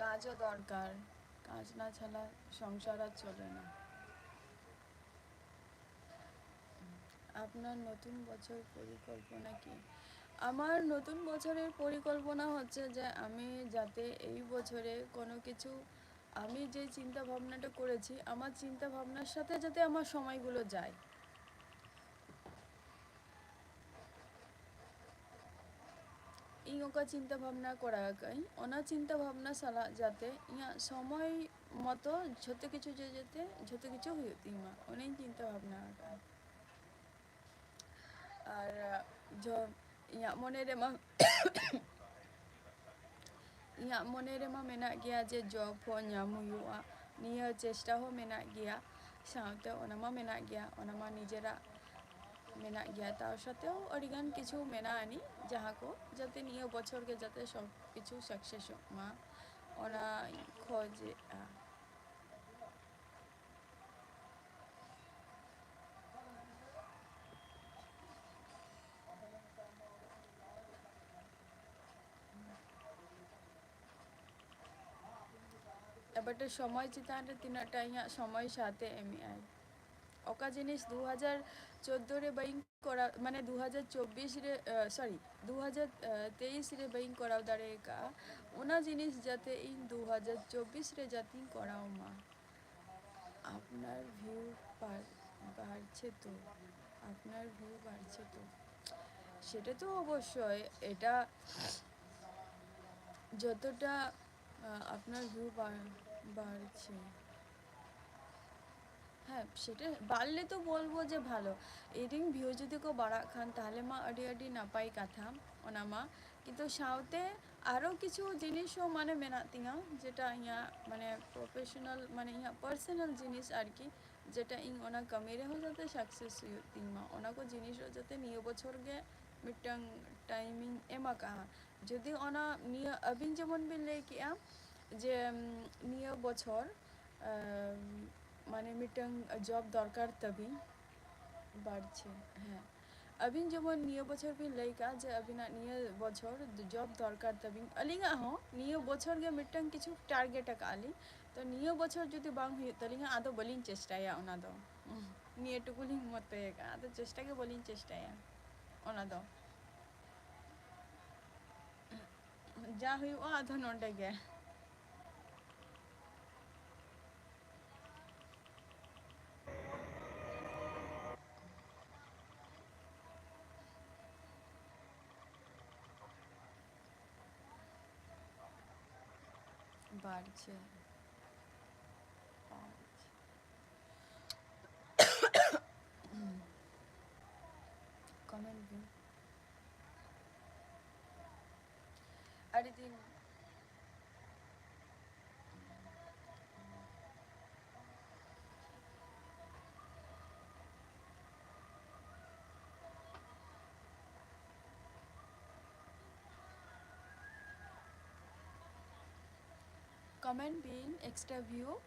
কাজও দরকার, কাজ না ছাড়া সংসার আর চলে না। আপনার নতুন বছর পরিকল্পনা কি? আমার নতুন বছরের পরিকল্পনা হচ্ছে যে আমি যাতে এই বছরে কোনো কিছু, আমি যে চিন্তা ভাবনাটা করেছি, আমার চিন্তা ভাবনার সাথে যাতে আমার সময়গুলো যায়᱾ ᱤᱧ ᱚᱠᱟ ᱪᱤᱱᱛᱟᱹ ᱵᱷᱟᱵᱽᱱᱟ ᱠᱚᱨᱟᱣ ᱟᱠᱟᱫᱟᱹᱧ, ᱚᱱᱟ ᱪᱤᱱᱛᱟᱹ ᱵᱷᱟᱵᱽᱱᱟ ᱥᱟᱞᱟᱜ ᱡᱟᱛᱮ ᱤᱧᱟᱹᱜ ᱥᱚᱢᱚᱭ ᱢᱚᱛᱚ ᱡᱷᱚᱛᱚ ᱠᱤᱪᱷᱩ ᱡᱮ ᱡᱟᱛᱮ ᱡᱷᱚᱛᱚ ᱠᱤᱪᱷᱩ ᱦᱩᱭᱩᱜ ᱛᱤᱧ ᱢᱟ, ᱚᱱᱟᱧ ᱪᱤᱱᱛᱟᱹ ᱵᱷᱟᱵᱽᱱᱟ ᱟᱠᱟᱫᱼᱟ᱾ ᱟᱨ ᱡᱚ-, ᱤᱧᱟᱹᱜ ᱢᱚᱱᱮ ᱨᱮᱢᱟ, ᱤᱧᱟᱹᱜ ᱢᱚᱱᱮ ᱨᱮᱢᱟ ᱢᱮᱱᱟᱜ ᱜᱮᱭᱟ ᱡᱮ job ᱦᱚᱸ ᱧᱟᱢ ᱦᱩᱭᱩᱜᱼᱟ, ᱱᱤᱭᱟᱹ ᱪᱮᱥᱴᱟ ᱦᱚᱸ ᱢᱮᱱᱟᱜ ᱜᱮᱭᱟ, ᱥᱟᱶᱛᱮ ᱚᱱᱟ ᱢᱟ ᱢᱮᱱᱟᱜ ᱜᱮᱭᱟ, ᱚᱱᱟ ᱢᱟ ᱱᱤᱡᱮᱨᱟᱜ ᱢᱮᱱᱟᱜ ᱜᱮᱭᱟ, ᱛᱟᱣ ᱥᱟᱛᱮᱣ ᱟᱹᱰᱤᱜᱟᱱ ᱠᱤᱪᱷᱩ ᱢᱮᱱᱟᱜ ᱟᱹᱱᱤᱡ, ᱡᱟᱦᱟᱸ ᱠᱚ ᱡᱟᱛᱮ ᱱᱤᱭᱟᱹ ᱵᱚᱪᱷᱚᱨ ᱜᱮ ᱡᱟᱛᱮ ᱥᱚᱵ ᱠᱤᱪᱷᱩ successᱚᱜ ᱢᱟ, ᱚᱱᱟᱧ ᱠᱷᱚᱡᱮᱜᱼᱟ᱾ ᱵᱟᱴ ᱥᱚᱢᱚᱭ ᱪᱮᱛᱟᱱ ᱨᱮ ᱛᱤᱱᱟᱹᱜ ᱴᱟ ᱤᱧᱟᱹᱜ ᱥᱚᱢᱚᱭ ᱥᱟᱶᱛᱮ ᱮᱢᱮᱜᱼᱟᱭ᱾ ᱚᱠᱟ ᱡᱤᱱᱤᱥ ᱫᱩ ᱦᱟᱡᱟᱨ ᱪᱳᱫᱽᱫᱳ ᱨᱮ ᱵᱟᱹᱧ ᱠᱚᱨᱟᱣ, ᱢᱟᱱᱮ ᱫᱩ ᱦᱟᱡᱟᱨ ᱪᱚᱵᱵᱤᱥ ᱨᱮ, ᱥᱚᱨᱤ, ᱫᱩ ᱦᱟᱡᱟᱨ ᱛᱮᱭᱤᱥ ᱨᱮ ᱵᱟᱹᱧ ᱠᱚᱨᱟᱣ ᱫᱟᱲᱮ ᱟᱠᱟᱫᱼᱟ, ᱚᱱᱟ ᱡᱤᱱᱤᱥ ᱡᱟᱛᱮ ᱤᱧ ᱫᱩ ᱦᱟᱡᱟᱨ ᱪᱚᱵᱵᱤᱥ ᱨᱮ ᱡᱟᱛᱮᱧ ᱠᱚᱨᱟᱣ ᱢᱟ᱾ আপনার ভিউ বাড়-, বাড়ছে তো? আপনার ভিউ বাড়ছে তো? সেটা তো অবশ্যই, এটা যতটা, আহ, আপনার ভিউ বাড়-, বাড়ছে, ᱦᱮᱸ, ᱥᱮᱴᱟ ᱵᱟᱲᱞᱮ ᱛᱚ ᱵᱚᱞᱵᱚ ᱡᱮ ᱵᱷᱟᱞᱚ᱾ ᱤᱧ ᱨᱮᱱ ᱵᱷᱤᱭᱩ ᱡᱩᱫᱤ ᱠᱚ ᱵᱟᱲᱟᱜ ᱠᱷᱟᱱ, ᱛᱟᱦᱞᱮ ᱢᱟ ᱟᱹᱰᱤ, ᱟᱹᱰᱤ ᱱᱟᱯᱟᱭ ᱠᱟᱛᱷᱟ, ᱚᱱᱟ ᱢᱟ᱾ ᱠᱤᱱᱛᱩ ᱥᱟᱶᱛᱮ ᱟᱨᱚ ᱠᱤᱪᱷᱩ ᱡᱤᱱᱤᱥ ᱦᱚᱸ ᱢᱟᱱᱮ ᱢᱮᱱᱟᱜ ᱛᱤᱧᱟᱹ, ᱡᱮᱴᱟ ᱤᱧᱟᱹᱜ ᱢᱟᱱᱮ ᱯᱨᱚᱯᱷᱮᱥᱚᱱᱟᱞ, ᱢᱟᱱᱮ ᱤᱧᱟᱹᱜ ᱯᱟᱨᱥᱚᱱᱟᱞ ᱡᱤᱱᱤᱥ ᱟᱨᱠᱤ, ᱡᱮᱴᱟ ᱤᱧ ᱚᱱᱟ ᱠᱟᱹᱢᱤ ᱨᱮᱦᱚᱸ ᱡᱟᱛᱮ ᱥᱟᱠᱥᱮᱥ ᱦᱩᱭᱩᱜ ᱛᱤᱧ ᱢᱟ, ᱚᱱᱟ ᱠᱚ ᱡᱤᱱᱤᱥ ᱨᱮ ᱡᱟᱛᱮ ᱱᱤᱭᱟᱹ ᱵᱚᱪᱷᱚᱨ ᱜᱮ ᱢᱤᱫᱴᱟᱝ ᱴᱟᱭᱤᱢᱤᱧ ᱮᱢ ᱟᱠᱟᱫᱼᱟ᱾ ᱡᱩᱫᱤ ᱚᱱᱟ ᱱᱤᱭᱟᱹ ᱟᱹᱵᱤᱱ ᱡᱮᱢᱚᱱ ᱵᱤᱱ ᱞᱟᱹᱭ ᱠᱮᱜᱼᱟ ᱡᱮ, ᱩᱢ, ᱱᱤᱭᱟᱹ ᱵᱚᱪᱷᱚᱨ, ᱟᱢ, ᱢᱟᱱᱮ ᱢᱤᱫᱴᱟᱝ ᱡᱚᱵ ᱫᱚᱨᱠᱟᱨ ᱛᱟᱹᱵᱤᱱ, ᱵᱟᱲᱪᱷᱮ, ᱦᱮᱸ, ᱟᱹᱵᱤᱱ ᱡᱮᱢᱚᱱ ᱱᱤᱭᱟᱹ ᱵᱚᱪᱷᱚᱨ ᱵᱤᱱ ᱞᱟᱹᱭ ᱠᱟᱜᱼᱟ ᱡᱮ ᱟᱹᱵᱤᱱᱟᱜ ᱱᱤᱭᱟᱹ ᱵᱚᱪᱷᱚᱨ ᱡᱚᱵ ᱫᱚᱨᱠᱟᱨ ᱛᱟᱹᱵᱤᱱ, ᱟᱹᱞᱤᱧᱟᱜ ᱦᱚᱸ ᱱᱤᱭᱟᱹ ᱵᱚᱪᱷᱚᱨ ᱜᱮ ᱢᱤᱫᱴᱟᱝ ᱠᱤᱪᱷᱩ ᱴᱟᱨᱜᱮᱴ ᱟᱠᱟᱫᱼᱟ ᱞᱤᱧ, ᱛᱚ ᱱᱤᱭᱟᱹ ᱵᱚᱪᱷᱚᱨ ᱡᱩᱫᱤ ᱵᱟᱝ ᱦᱩᱭᱩᱜ ᱛᱟᱹᱞᱤᱧᱟ, ᱟᱫᱚ ᱵᱟᱹᱞᱤᱧ ᱪᱮᱥᱴᱟᱭᱟ ᱚᱱᱟ ᱫᱚ᱾ ᱱᱤᱭᱟᱹ ᱴᱩᱠᱩ ᱞᱤᱧ ᱢᱚᱛᱚᱭ ᱟᱠᱟᱫᱼᱟ, ᱟᱫᱚ ᱪᱮᱥᱴᱟ ᱜᱮ ᱵᱟᱹᱞᱤᱧ ᱪᱮᱥᱴᱟᱭᱟ ᱚᱱᱟ ᱫᱚ᱾ ᱡᱟ ᱦᱩᱭᱩᱜᱼᱟ ᱟᱫᱚ ᱱᱚᱰᱮ ᱜᱮ᱾ ᱵᱟᱨ ᱪᱷᱮ ᱯᱟᱸᱪ᱾ ᱠᱚᱢᱮᱱᱴ ᱵᱤᱱ᱾ ᱟᱹᱰᱤ ᱫᱤᱱ᱾ ᱠᱚᱢᱮᱱᱴ ᱵᱤᱱ, ᱮᱠᱥᱴᱨᱟ ᱵᱷᱤᱭᱩ᱾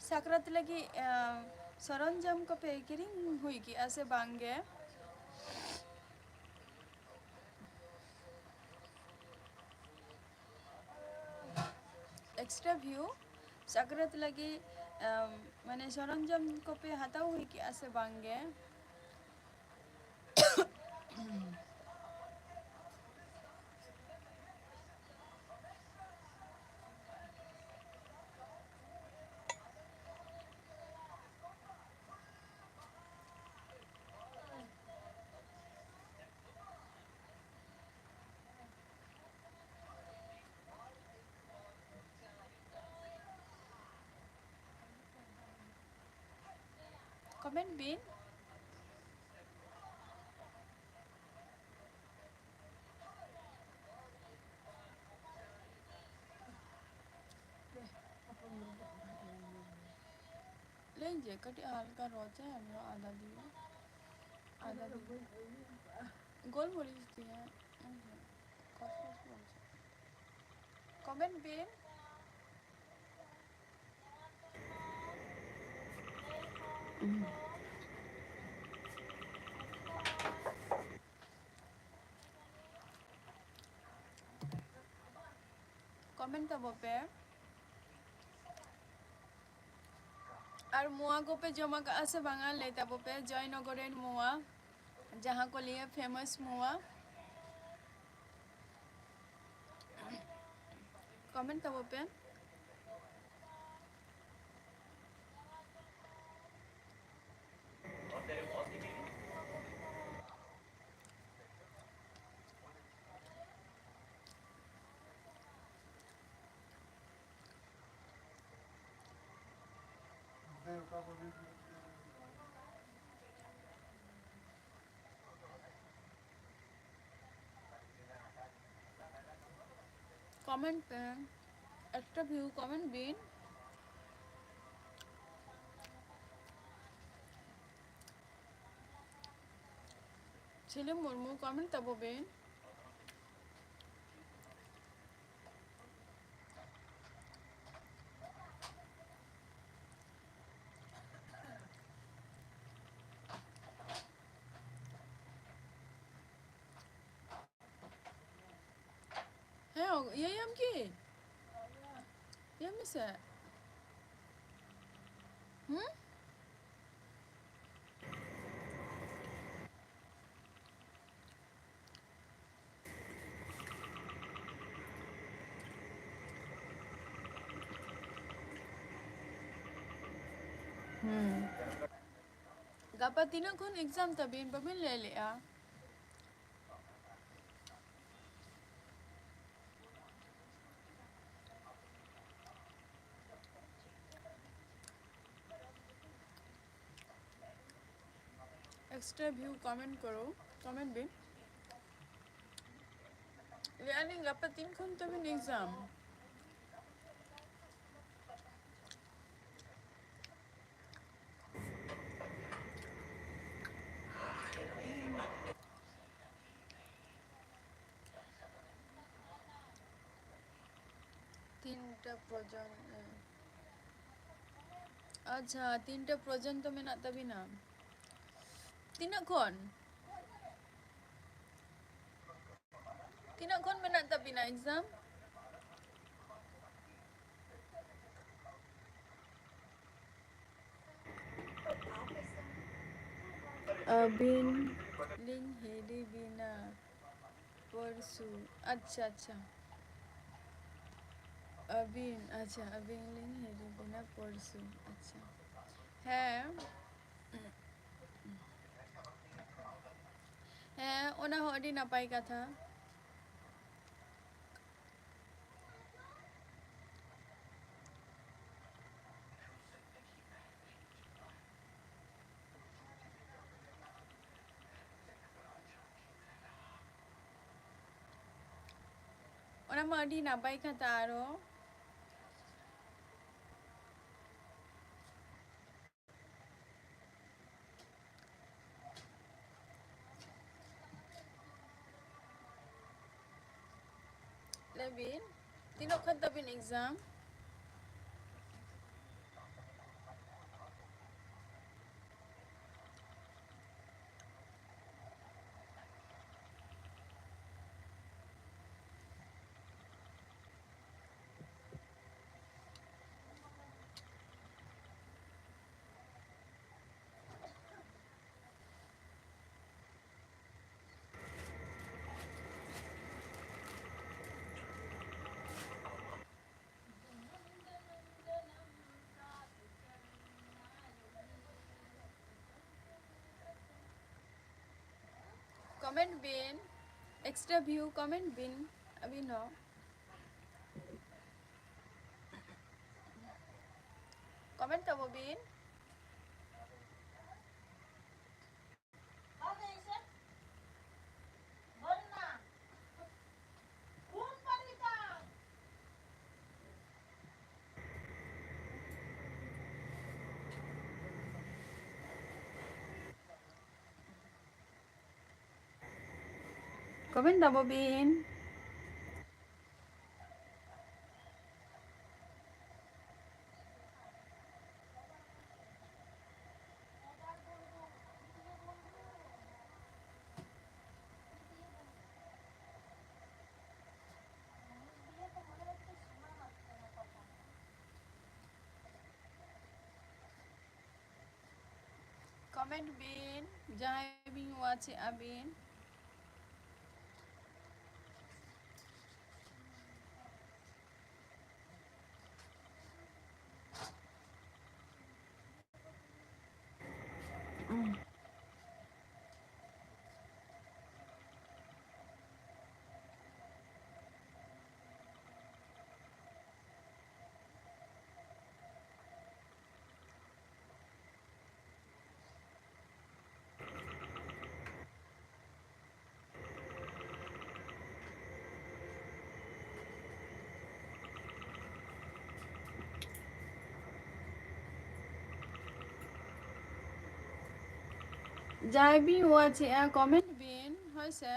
ᱥᱟᱠᱨᱟᱛ ᱞᱟᱹᱜᱤᱫ, ᱮ, ᱥᱚᱨᱚᱧᱡᱟᱢ ᱠᱚᱯᱮ ᱠᱤᱨᱤᱧ ᱦᱩᱭ ᱠᱮᱜᱼᱟ ᱥᱮ ᱵᱟᱝ ᱜᱮ? Extra view, ᱥᱟᱠᱨᱟᱛ ᱞᱟᱹᱜᱤᱫ, ᱮᱢ, ᱢᱟᱱᱮ ᱥᱚᱨᱚᱧᱡᱟᱢ ᱠᱚᱯᱮ ᱦᱟᱛᱟᱣ ᱦᱩᱭ ᱠᱮᱜᱼᱟ ᱥᱮ ᱵᱟᱝ ᱜᱮ? Comment ᱵᱤᱱ᱾ ᱞᱟᱹᱭᱟᱹᱧ ᱡᱮ ᱠᱟᱹᱴᱤᱡ ᱦᱟᱞᱠᱟ ᱨᱚᱲ ᱛᱮ, ᱟᱫᱟ ᱫᱤᱭᱮ, ᱟᱫᱟ ᱫᱤᱭᱮ᱾ ᱜᱳᱞᱢᱚᱨᱤᱪ ᱫᱤᱭᱮ᱾ Comment ᱵᱤᱱ᱾ Comment ᱛᱟᱵᱚ ᱯᱮ᱾ ᱟᱨ ᱢᱳᱣᱟ ᱠᱚᱯᱮ ᱡᱚᱢ ᱟᱠᱟᱫᱼᱟ ᱥᱮ ᱵᱟᱝᱟ? ᱞᱟᱹᱭ ᱛᱟᱵᱚ ᱯᱮ, ᱡᱚᱭᱱᱚᱜᱚᱨ ᱨᱮᱱ ᱢᱳᱣᱟ, ᱡᱟᱦᱟᱸ ᱠᱚ ᱞᱟᱹᱭᱟ famous ᱢᱳᱣᱟ᱾ Comment ᱛᱟᱵᱚ ᱯᱮ᱾ Comment ᱯᱮ, extra view comment ᱵᱤᱱ᱾ ᱥᱤᱞᱤᱢ ᱢᱩᱨᱢᱩ comment ᱛᱟᱵᱚ ᱵᱤᱱ᱾ ᱤᱭᱟᱹᱭᱟᱢ ᱠᱤ? ᱤᱭᱟᱹ ᱢᱮᱥᱮ᱾ ᱦᱩᱸ? ᱦᱩᱸ᱾ ᱜᱟᱯᱟ ᱛᱤᱱᱟᱹᱜ ᱠᱷᱚᱱ exam ᱛᱟᱵᱤᱱ? ᱵᱟᱵᱤᱱ ᱞᱟᱹᱭ ᱞᱮᱜᱼᱟ᱾ Extra view comment ᱠᱚᱨᱚ, comment ᱵᱤᱱ᱾ ᱞᱟᱹᱭᱮᱫᱼᱟ ᱞᱤᱧ, ᱜᱟᱯᱟ ᱛᱤᱱ ᱠᱷᱚᱱ ᱛᱟᱵᱤᱱ exam? ᱛᱤᱱᱴᱟ ᱯᱚᱨᱡᱚᱱᱛᱚ᱾ ᱟᱪᱪᱷᱟ, ᱛᱤᱱᱴᱟ ᱯᱚᱨᱡᱚᱱᱛᱚ ᱢᱮᱱᱟᱜ ᱛᱟᱵᱤᱱᱟ᱾ ᱛᱤᱱᱟᱹᱜ ᱠᱷᱚᱱ? ᱛᱤᱱᱟᱹᱜ ᱠᱷᱚᱱ ᱢᱮᱱᱟᱜ ᱛᱟᱵᱤᱱᱟ exam? ᱟᱹᱵᱤᱱ ᱞᱤᱧ ᱦᱤᱨᱤ ᱵᱤᱱᱟ ᱯᱚᱨᱥᱩ᱾ ᱟᱪᱪᱷᱟ, ᱟᱪᱪᱷᱟ᱾ ᱟᱹᱵᱤᱱ, ᱟᱪᱪᱷᱟ, ᱟᱹᱵᱤᱱ ᱞᱤᱧ ᱦᱤᱨᱤ ᱵᱤᱱᱟ ᱯᱚᱨᱥᱩ᱾ ᱟᱪᱪᱷᱟ᱾ ᱦᱮᱸ᱾ ᱦᱮᱸ, ᱚᱱᱟ ᱦᱚᱸ ᱟᱹᱰᱤ ᱱᱟᱯᱟᱭ ᱠᱟᱛᱷᱟ᱾ ᱚᱱᱟ ᱢᱟ ᱟᱹᱰᱤ ᱱᱟᱯᱟᱭ ᱠᱟᱛᱷᱟ ᱟᱨᱚ᱾ ᱞᱟᱹᱭ ᱵᱤᱱ, ᱛᱤᱱᱟᱹᱜ ᱠᱷᱚᱱ ᱛᱟᱵᱤᱱ exam? Comment ᱵᱤᱱ, extra view comment ᱵᱤᱱ ᱟᱹᱵᱤᱱ ᱦᱚᱸ᱾ Comment ᱛᱟᱵᱚ ᱵᱤᱱ᱾ Comment ᱛᱟᱵᱚ ᱵᱤᱱ᱾ Comment ᱵᱤᱱ, ᱡᱟᱦᱟᱸᱭ ᱵᱤᱱ watch ᱮᱫᱼᱟ ᱵᱤᱱ᱾ ᱡᱟᱦᱟᱸᱭ ᱵᱤᱱ watch ᱮᱫᱼᱟ, comment ᱵᱤᱱ, ᱦᱳᱭ ᱥᱮ᱾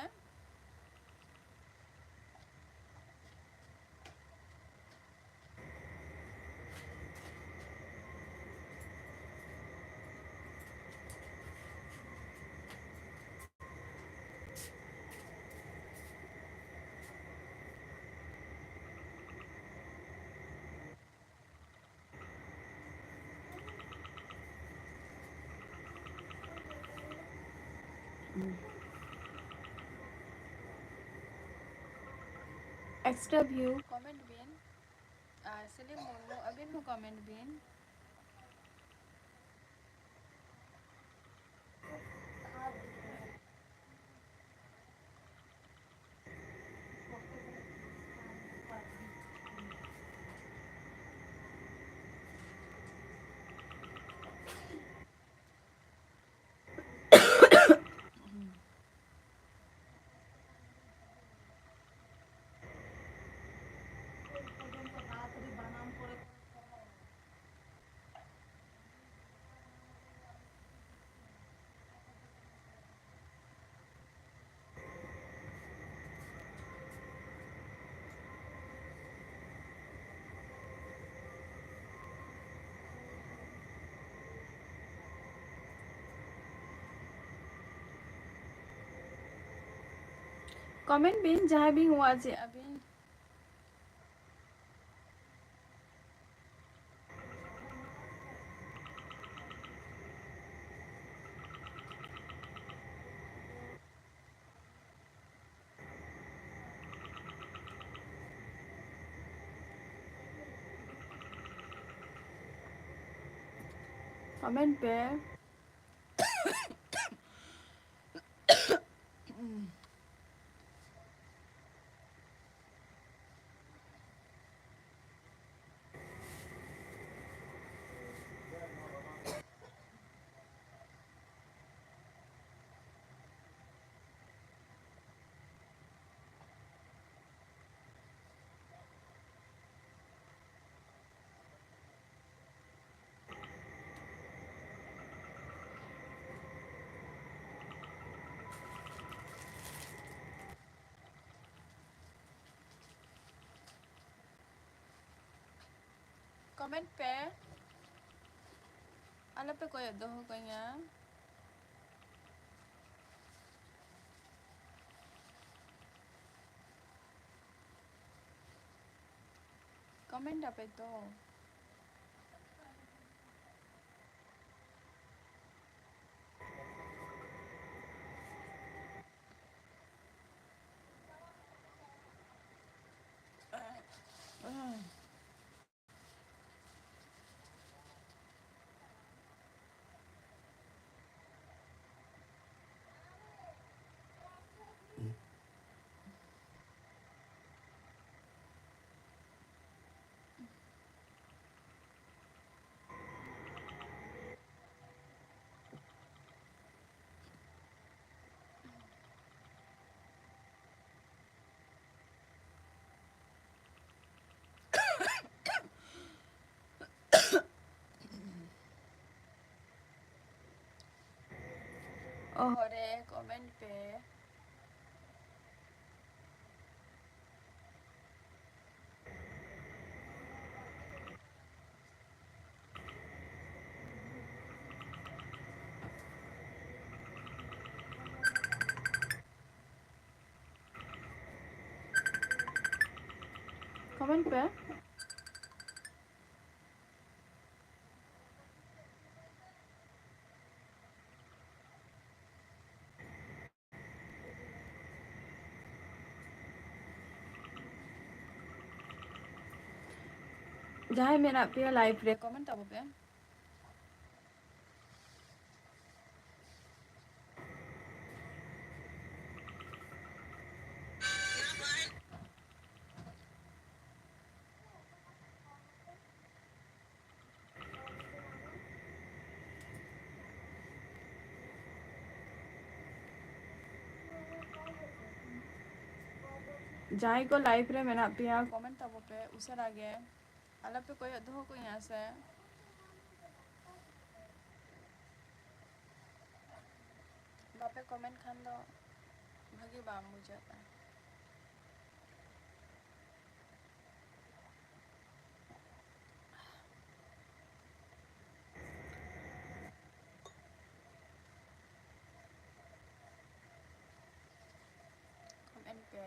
Extra view comment ᱵᱤᱱ, ᱟᱨ ᱥᱮᱞᱤᱢ ᱢᱩᱨᱢᱩ, ᱟᱹᱵᱤᱱ ᱦᱚᱸ comment ᱵᱤᱱ᱾ Comment ᱵᱤᱱ ᱡᱟᱦᱟᱸᱭ ᱵᱤᱱ watch ᱮᱫᱼᱟ ᱵᱤᱱ᱾ Comment ᱯᱮ᱾ Comment ᱯᱮ, ᱟᱞᱚᱯᱮ ᱠᱚᱭᱚᱜ ᱫᱚᱦᱚ ᱠᱟᱹᱧᱟ᱾ Comment ᱟᱯᱮ ᱛᱚ᱾ ᱚᱦᱚᱨᱮ comment ᱯᱮ᱾ ᱠᱚᱢᱮᱱᱴ ᱯᱮ᱾ ᱡᱟᱦᱟᱸᱭ ᱢᱮᱱᱟᱜ ᱯᱮᱭᱟ ᱞᱟᱭᱤᱵᱷ ᱨᱮ, ᱠᱚᱢᱮᱱᱴ ᱛᱟᱵᱚ ᱯᱮ᱾ ᱡᱟᱦᱟᱸᱭ ᱠᱚ ᱞᱟᱭᱤᱵᱷ ᱨᱮ ᱢᱮᱱᱟᱜ ᱯᱮᱭᱟ, ᱠᱚᱢᱮᱱᱴ ᱛᱟᱵᱚ ᱯᱮ ᱩᱥᱟᱹᱨᱟ ᱜᱮ, ᱟᱞᱚᱯᱮ ᱠᱚᱭᱚᱜ ᱫᱚᱦᱚ ᱠᱟᱹᱧᱟ ᱥᱮ᱾ ᱵᱟᱯᱮ ᱠᱚᱢᱮᱱᱴ ᱠᱷᱟᱱ ᱫᱚ ᱵᱷᱟᱹᱜᱤ ᱵᱟᱝ ᱵᱩᱡᱷᱟᱹᱜᱼᱟ᱾ ᱠᱚᱢᱮᱱᱴ ᱯᱮ᱾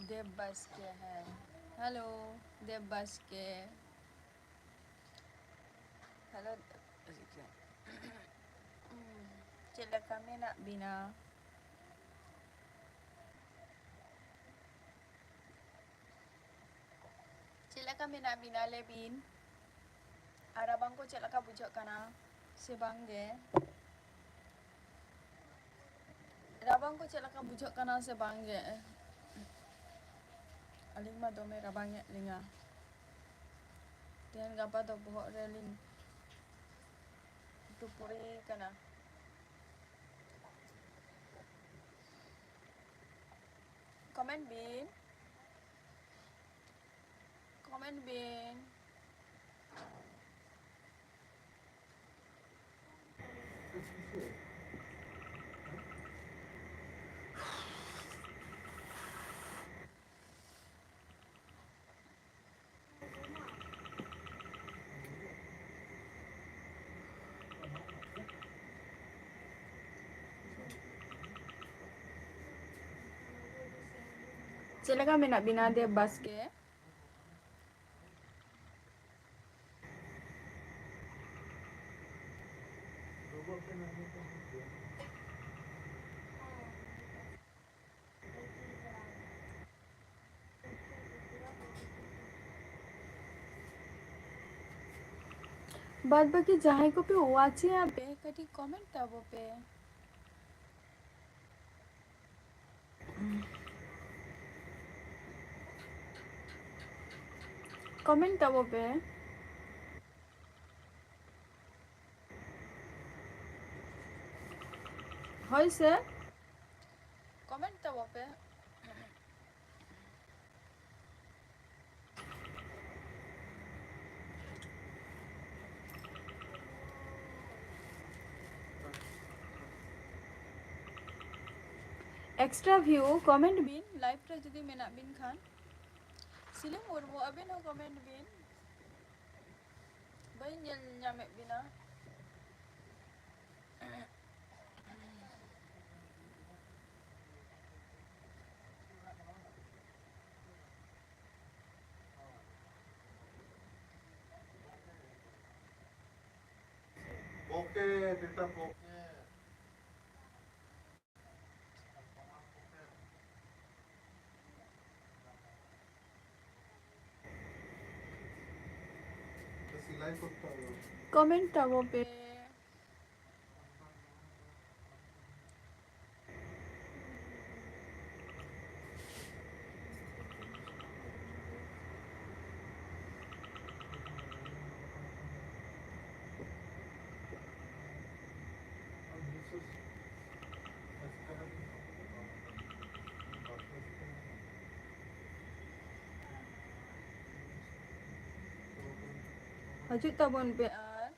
ᱫᱮᱵ ᱵᱟᱥᱠᱮ, ᱦᱮᱸ᱾ ᱦᱮᱞᱳ, ᱫᱮᱵ ᱵᱟᱥᱠᱮ᱾ ᱦᱮᱞᱳ, ᱪᱮᱫ ᱞᱮᱠᱟ ᱢᱮᱱᱟᱜ ᱵᱤᱱᱟ? ᱪᱮᱫ ᱞᱮᱠᱟ ᱢᱮᱱᱟᱜ ᱵᱤᱱᱟ ᱞᱟᱹᱭ ᱵᱤᱱ? ᱟᱨ ᱨᱟᱵᱟᱝ ᱠᱚ ᱪᱮᱫ ᱞᱮᱠᱟ ᱵᱩᱡᱷᱟᱹᱜ ᱠᱟᱱᱟ ᱥᱮ ᱵᱟᱝ ᱜᱮ? ᱨᱟᱵᱟᱝ ᱠᱚ ᱪᱮᱫ ᱞᱮᱠᱟ ᱵᱩᱡᱷᱟᱹᱜ ᱠᱟᱱᱟ ᱥᱮ ᱵᱟᱝ ᱜᱮ? ᱟᱹᱞᱤᱧ ᱢᱟ ᱫᱚᱢᱮ ᱨᱟᱵᱟᱝ ᱮᱫ ᱞᱤᱧᱟ᱾ ᱛᱮᱦᱮᱧ ᱜᱟᱯᱟ ᱫᱚ ᱵᱚᱦᱚᱜ ᱨᱮᱞᱤᱧ ᱴᱩᱯᱩᱨᱤ ᱠᱟᱱᱟ᱾ ᱠᱚᱢᱮᱱᱴ ᱵᱤᱱ, ᱠᱚᱢᱮᱱᱴ ᱵᱤᱱ᱾ ᱪᱮᱫ ᱞᱮᱠᱟ ᱢᱮᱱᱟᱜ ᱵᱤᱱᱟ ᱫᱮᱵ ᱵᱟᱥᱠᱮ? ᱵᱟᱫ ᱵᱟᱹᱠᱤ ᱡᱟᱦᱟᱸᱭ ᱠᱚᱯᱮ ᱣᱟᱪᱮᱜᱼᱟ ᱯᱮ, ᱠᱟᱹᱴᱤᱡ ᱠᱚᱢᱮᱱᱴ ᱛᱟᱵᱚ ᱯᱮ᱾ ᱠᱚᱢᱮᱱᱴ ᱛᱟᱵᱚ ᱯᱮ᱾ ᱦᱳᱭ ᱥᱮ, ᱠᱚᱢᱮᱱᱴ ᱛᱟᱵᱚ ᱯᱮ᱾ ᱮᱠᱥᱴᱨᱟ ᱵᱷᱤᱭᱩ ᱠᱚᱢᱮᱱᱴ ᱵᱤᱱ, ᱞᱟᱭᱤᱵᱷ ᱨᱮ ᱡᱩᱫᱤ ᱢᱮᱱᱟᱜ ᱵᱤᱱ ᱠᱷᱟᱱ᱾ ᱥᱤᱞᱩ ᱢᱩᱨᱢᱩ, ᱟᱹᱵᱤᱱ ᱦᱚᱸ ᱠᱚᱢᱮᱱᱴ ᱵᱤᱱ, ᱵᱟᱹᱧ ᱧᱮᱞ ᱧᱟᱢᱮᱫ ᱵᱤᱱᱟ᱾ ᱠᱚᱢᱮᱱᱴ ᱛᱟᱵᱚ ᱯᱮ᱾ ᱦᱤᱡᱩᱜ ᱛᱟᱵᱚᱱ ᱯᱮ ᱟᱨ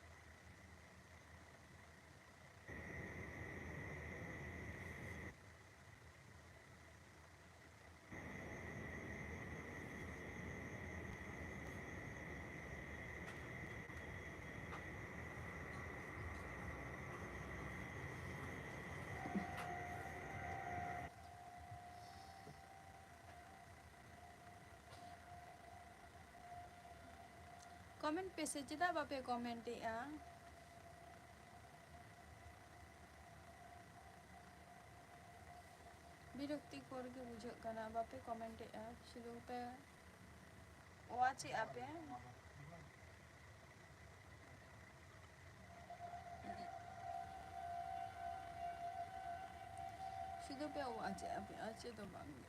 ᱠᱚᱢᱮᱱᱴ ᱯᱮ ᱥᱮ, ᱪᱮᱫᱟᱜ ᱵᱟᱯᱮ ᱠᱚᱢᱮᱱᱴ ᱮᱜᱼᱟ? ᱵᱤᱨᱚᱠᱛᱤᱠᱚᱨ ᱜᱮ ᱵᱩᱡᱷᱟᱹᱜ ᱠᱟᱱᱟ, ᱵᱟᱯᱮ ᱠᱚᱢᱮᱱᱴ ᱮᱜᱼᱟ, ᱥᱩᱫᱷᱩ ᱯᱮ ᱣᱟᱪ ᱮᱜᱼᱟ ᱯᱮ᱾ ᱥᱩᱫᱷᱩ ᱯᱮ ᱣᱟᱪ ᱮᱜᱼᱟ ᱯᱮ, ᱟᱨ ᱪᱮᱫ ᱦᱚᱸ ᱵᱟᱝ ᱜᱮ᱾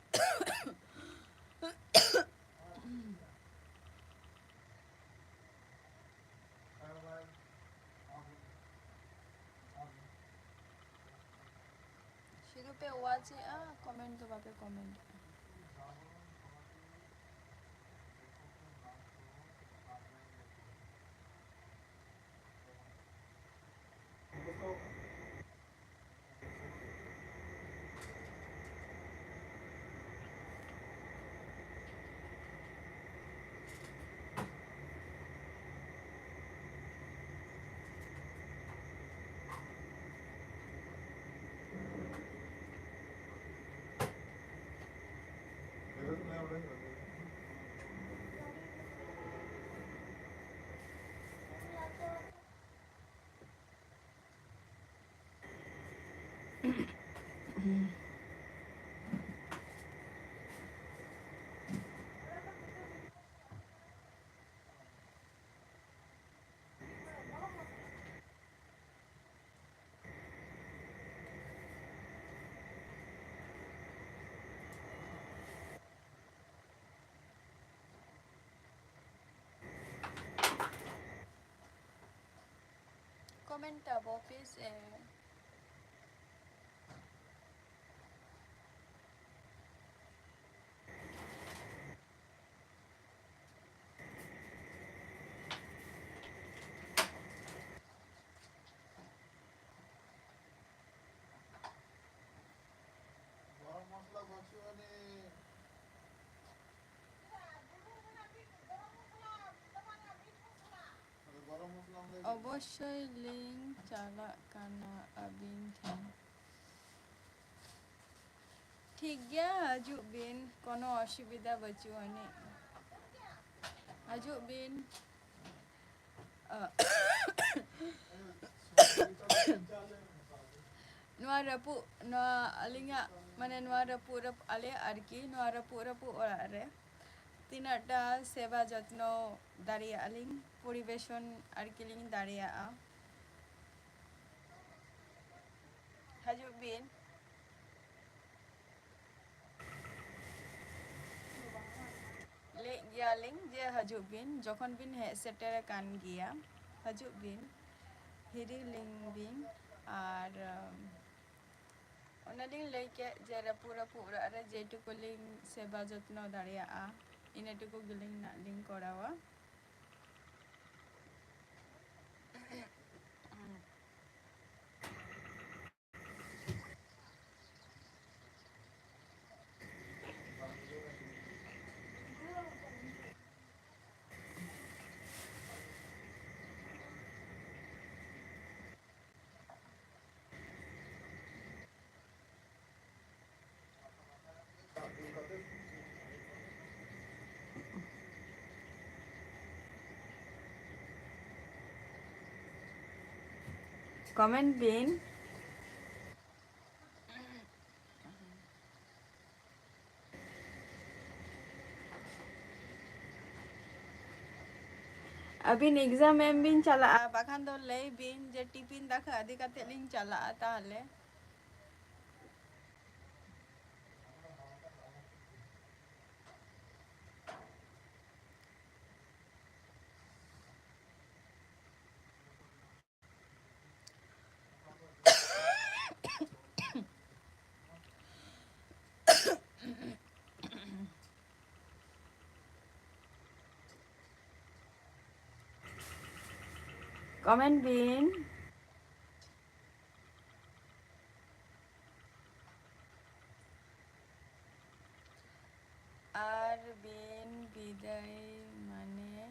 ᱥᱩᱫᱷᱩ ᱯᱮ ᱣᱟᱪ ᱮᱜᱼᱟ, ᱠᱚᱢᱮᱱᱴ ᱫᱚ ᱵᱟᱯᱮ ᱠᱚᱢᱮᱱᱴ ᱮᱜᱼᱟ᱾ ᱠᱚᱢᱮᱱᱴ ᱛᱟᱵᱚ ᱯᱮ ᱥᱮ᱾ ᱜᱚᱨᱚᱢ ᱢᱚᱥᱞᱟ ᱵᱟᱹᱪᱩᱜ ᱟᱹᱱᱤᱡ᱾ ᱟᱫᱚ ᱜᱚᱨᱚᱢ ᱢᱚᱥᱞᱟᱢ ᱞᱟᱹᱭ ᱠᱮᱫᱟ᱾ ᱚᱵᱚᱥᱥᱳᱭ ᱞᱤᱧ ᱪᱟᱞᱟᱜ ᱠᱟᱱᱟ ᱟᱹᱵᱤᱱ ᱴᱷᱮᱱ᱾ ᱴᱷᱤᱠ ᱜᱮᱭᱟ, ᱦᱤᱡᱩᱜ ᱵᱤᱱ, ᱠᱳᱱᱳ ᱚᱥᱩᱵᱤᱫᱷᱟ ᱵᱟᱹᱪᱩᱜ ᱟᱹᱱᱤᱡ᱾ ᱦᱤᱡᱩᱜ ᱵᱤᱱ᱾ ᱱᱚᱣᱟ ᱨᱟᱹᱯᱩᱫ, ᱱᱚᱣᱟ ᱟᱹᱞᱤᱧᱟᱜ, ᱢᱟᱱᱮ, ᱱᱚᱣᱟ ᱨᱟᱹᱯᱩᱫ, ᱨᱟᱹᱯᱩᱫ, ᱟᱞᱮ ᱟᱨᱠᱤ, ᱱᱚᱣᱟ ᱨᱟᱹᱯᱩᱫ, ᱨᱟᱹᱯᱩᱫ ᱚᱲᱟᱜ ᱨᱮ ᱛᱤᱱᱟᱹᱜ ᱴᱟ ᱥᱮᱵᱟ ᱡᱚᱛᱱᱚ ᱫᱟᱲᱮᱭᱟᱜᱼᱟ ᱞᱤᱧ, ᱯᱚᱨᱤᱵᱮᱥᱚᱱ ᱟᱨᱠᱤ ᱞᱤᱧ ᱫᱟᱲᱮᱭᱟᱜᱼᱟ᱾ ᱦᱤᱡᱩᱜ ᱵᱤᱱ᱾ ᱞᱟᱹᱭᱮᱫ ᱜᱮᱭᱟᱞᱤᱧ ᱡᱮ ᱦᱤᱡᱩᱜ ᱵᱤᱱ, ᱡᱚᱠᱷᱚᱱ ᱵᱤᱱ ᱦᱮᱡ ᱥᱮᱴᱮᱨ ᱟᱠᱟᱱ ᱜᱮᱭᱟ, ᱦᱤᱡᱩᱜ ᱵᱤᱱ, ᱦᱤᱨᱤ ᱞᱤᱧ ᱵᱤᱱ᱾ ᱟᱨ, ᱚᱱᱮᱞᱤᱧ ᱞᱟᱹᱭ ᱠᱮᱫ ᱡᱮ ᱨᱟᱹᱯᱩᱫ ᱨᱟᱹᱯᱩᱫ ᱚᱲᱟᱜ ᱨᱮ ᱡᱮᱴᱩᱠᱩ ᱞᱤᱧ ᱥᱮᱵᱟ ᱡᱚᱛᱱᱚ ᱫᱟᱲᱮᱭᱟᱜᱼᱟ, ᱤᱱᱟᱹ ᱴᱩᱠᱩ ᱜᱮᱞᱤᱧ ᱱᱟᱜ ᱞᱤᱧ ᱠᱚᱨᱟᱣᱟ᱾ Comment ᱵᱤᱱ᱾ ᱟᱹᱵᱤᱱ exam ᱮᱢ ᱵᱤᱱ ᱪᱟᱞᱟᱜᱼᱟ, ᱵᱟᱠᱷᱟᱱ ᱫᱚ ᱞᱟᱹᱭ ᱵᱤᱱ ᱡᱮ ᱴᱤᱯᱷᱤᱱ ᱫᱟᱠᱟ ᱤᱫᱤ ᱠᱟᱛᱮ ᱞᱤᱧ ᱪᱟᱞᱟᱜᱼᱟ ᱛᱟᱦᱚᱞᱮ᱾ Comment ᱵᱤᱱ᱾ ᱟᱨ ᱵᱤᱱ ᱵᱤᱫᱟᱹᱭ ᱢᱟᱱᱮ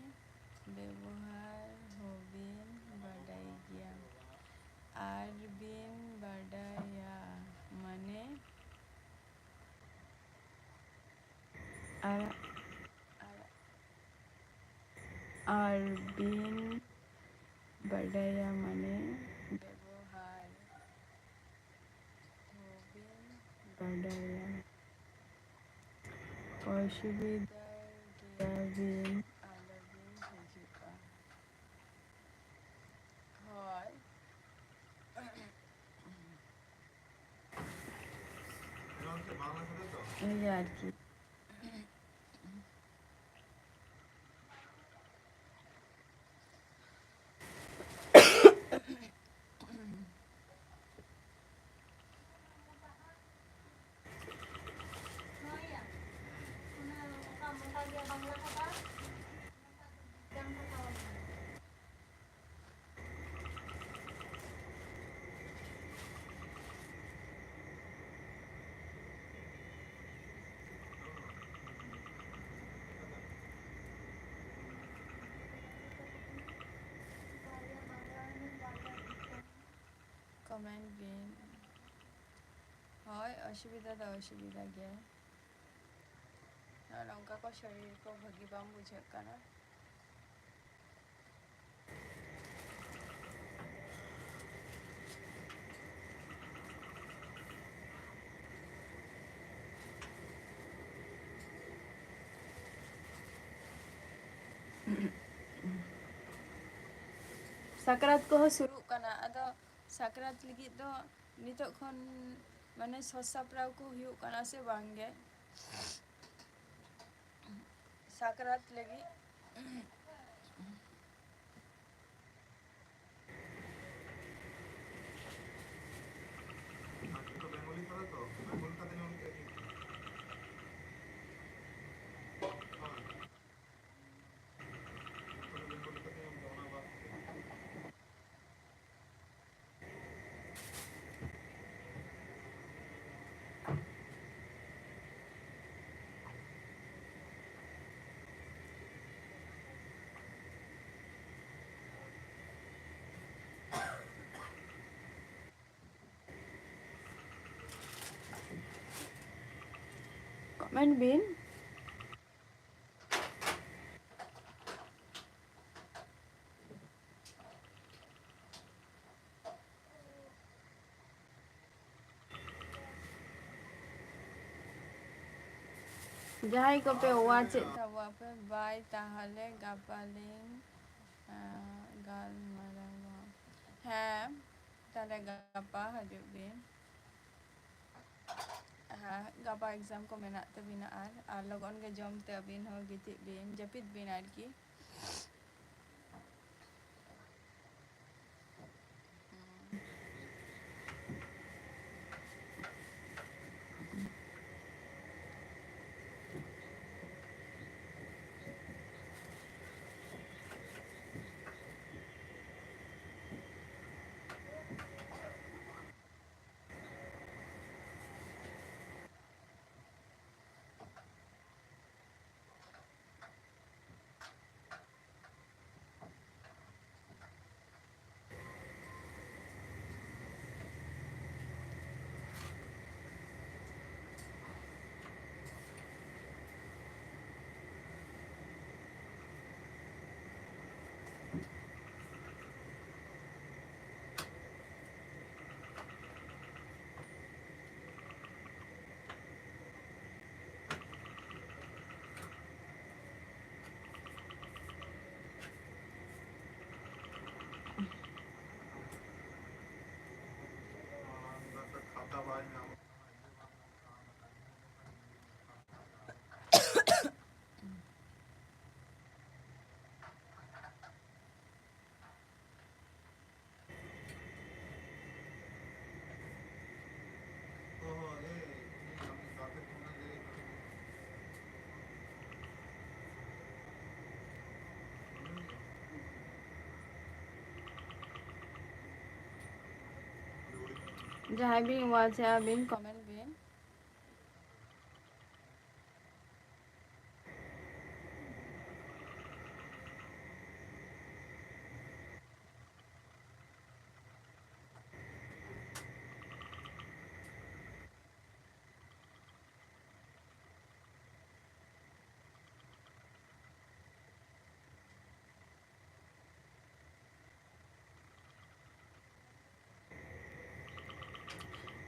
ᱵᱮᱵᱚᱦᱟᱨ ᱦᱚᱸᱵᱤᱱ ᱵᱟᱰᱟᱭ ᱜᱮᱭᱟ᱾ ᱟᱨ ᱵᱤᱱ ᱵᱟᱰᱟᱭᱟ ᱢᱟᱱᱮ ᱟᱨ, ᱟᱨ, ᱟᱨ ᱵᱤᱱ ᱵᱟᱰᱟᱭᱟ ᱢᱟᱱᱮ ᱵᱮᱵᱚᱦᱟᱨ ᱦᱚᱸᱵᱤᱱ ᱵᱟᱰᱟᱭᱟ᱾ ᱚᱥᱩᱵᱤᱫᱷᱟ ᱜᱮᱭᱟᱵᱤᱱ, ᱟᱞᱚᱵᱤᱱ ᱦᱤᱡᱩᱜᱼᱟ᱾ ᱦᱳᱭ᱾ ᱤᱭᱟᱹ ᱟᱨᱠᱤ᱾ ᱠᱚᱢᱮᱱᱴ ᱵᱤᱱ᱾ ᱦᱳᱭ, ᱚᱥᱩᱵᱤᱫᱷᱟ ᱫᱚ ᱚᱥᱩᱵᱤᱫᱷᱟ ᱜᱮᱭᱟ᱾ ᱱᱚᱜᱼᱚ ᱱᱚᱝᱠᱟ ᱠᱚ ᱥᱚᱨᱤᱨ ᱠᱚ ᱵᱷᱟᱹᱜᱤ ᱵᱟᱝ ᱵᱩᱡᱷᱟᱹᱜ ᱠᱟᱱᱟ᱾ ᱥᱟᱠᱨᱟᱛ ᱠᱚᱦᱚᱸ ᱥᱩᱨᱩᱜ ᱠᱟᱱᱟ, ᱟᱫᱚ ᱥᱟᱠᱨᱟᱛ ᱞᱟᱹᱜᱤᱫ ᱫᱚ ᱱᱤᱛᱚᱜ ᱠᱷᱚᱱ ᱢᱟᱱᱮ ᱥᱟᱹᱛ ᱥᱟᱯᱲᱟᱣ ᱠᱚ ᱦᱩᱭᱩᱜ ᱠᱟᱱᱟ ᱥᱮ ᱵᱟᱝ ᱜᱮ? ᱥᱟᱠᱨᱟᱛ ᱞᱟᱹᱜᱤᱫ᱾ ᱠᱚᱢᱮᱱᱴ ᱵᱤᱱ᱾ ᱡᱟᱦᱟᱸᱭ ᱠᱚᱯᱮ watch ᱮᱫ ᱛᱟᱵᱚᱣᱟ ᱯᱮ, bye, ᱛᱟᱦᱚᱞᱮ ᱜᱟᱯᱟ ᱞᱤᱧ, ᱟᱸ, ᱜᱟᱞᱢᱟᱨᱟᱣᱟ᱾ ᱦᱮᱸ, ᱛᱟᱦᱚᱞᱮ ᱜᱟᱯᱟ ᱦᱤᱡᱩᱜ ᱵᱤᱱ᱾ ᱦᱮᱸ, ᱜᱟᱯᱟ exam ᱠᱚ ᱢᱮᱱᱟᱜ ᱛᱟᱹᱵᱤᱱᱟ, ᱟᱨ, ᱟᱨ ᱞᱚᱜᱚᱱ ᱜᱮ ᱡᱚᱢ ᱛᱮ ᱟᱹᱵᱤᱱ ᱦᱚᱸ ᱜᱤᱛᱤᱡ ᱵᱤᱱ, ᱡᱟᱹᱯᱤᱫ ᱵᱤᱱ ᱟᱨᱠᱤ᱾ ᱡᱟᱦᱟᱸᱭ ᱵᱤᱱ watch ᱮᱜᱼᱟ ᱵᱤᱱ, comment ᱵᱤᱱ᱾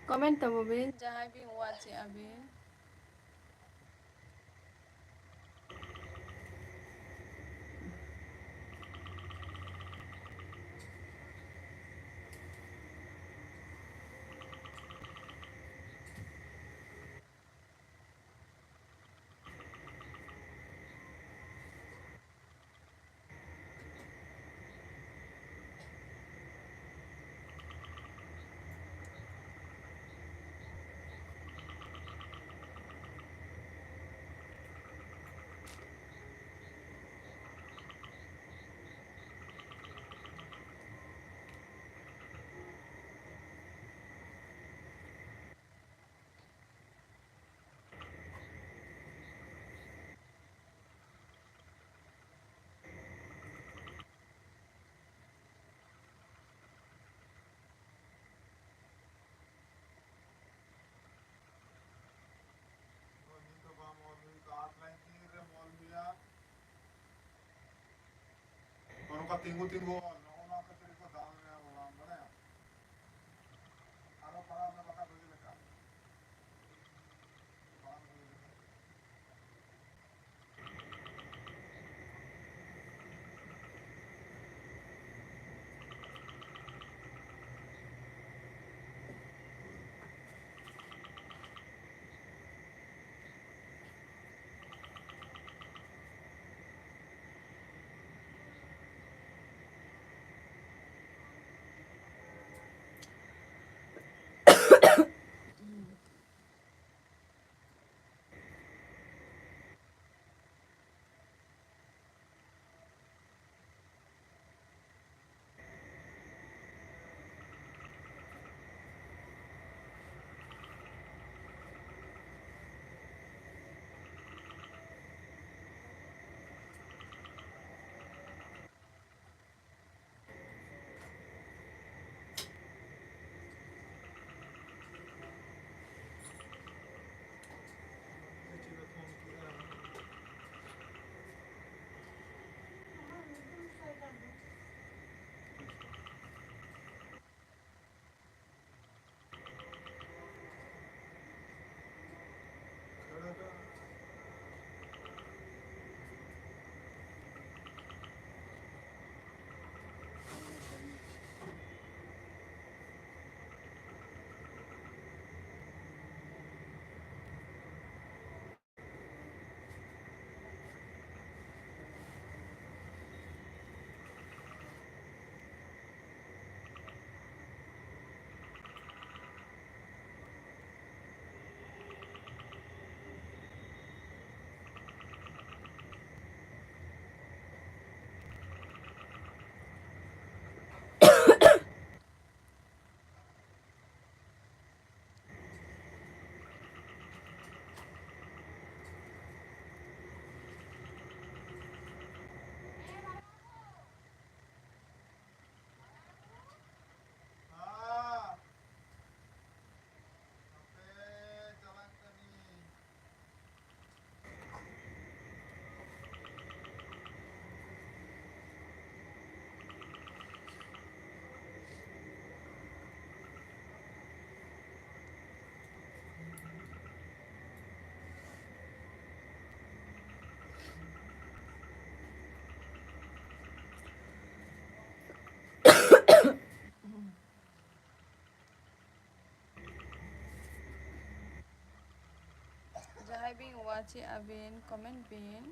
Comment ᱛᱟᱵᱚ ᱵᱤᱱ, ᱡᱟᱦᱟᱸᱭ ᱵᱤᱱ watch ᱮᱜᱼᱟ ᱵᱤᱱ᱾ ᱛᱤᱸᱜᱩ ᱛᱤᱸᱜᱩ ᱱᱚᱜᱼᱚ ᱱᱚᱣᱟ ᱠᱷᱟᱹᱛᱤᱨ ᱜᱮᱠᱚ ᱫᱟᱞ ᱢᱮᱭᱟ ᱵᱟᱵᱟ, ᱵᱟᱲᱟᱭᱟᱢ? ᱟᱨᱚ ᱯᱟᱲᱦᱟᱣ ᱢᱮ, ᱵᱟᱠᱷᱟᱡ ᱵᱟᱹᱜᱤ ᱞᱮᱠᱟ᱾ ᱯᱟᱲᱦᱟᱣ ᱢᱮ, ᱵᱟᱹᱜᱤ ᱞᱮᱠᱟ᱾ Subscribing, watch ᱮᱫ ᱟᱹᱵᱤᱱ, comment ᱵᱤᱱ᱾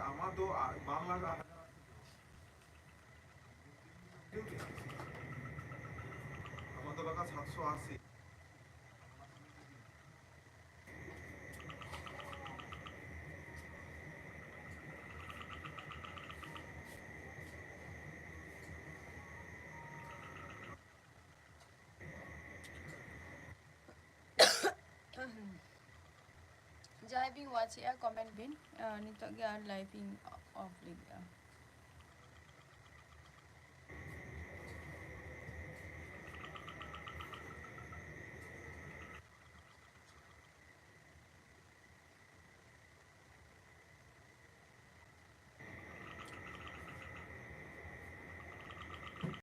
ᱟᱢᱟᱜ ᱫᱚ ᱟ-, ᱵᱟᱝ ᱞᱟᱜᱟᱜᱼᱟ᱾ ᱟᱢᱟᱜ ᱫᱚ ᱞᱟᱜᱟᱜᱼᱟ ᱥᱟᱛᱥᱚ ᱟᱥᱤ᱾ ᱡᱟᱦᱟᱸᱭ ᱵᱤᱱ watch ᱮᱜᱼᱟ, comment ᱵᱤᱱ᱾ ᱟᱨ ᱱᱤᱛᱚᱜ ᱜᱮ ᱟᱨ live ᱤᱧ off ᱞᱟᱹᱜᱤᱫᱼᱟ᱾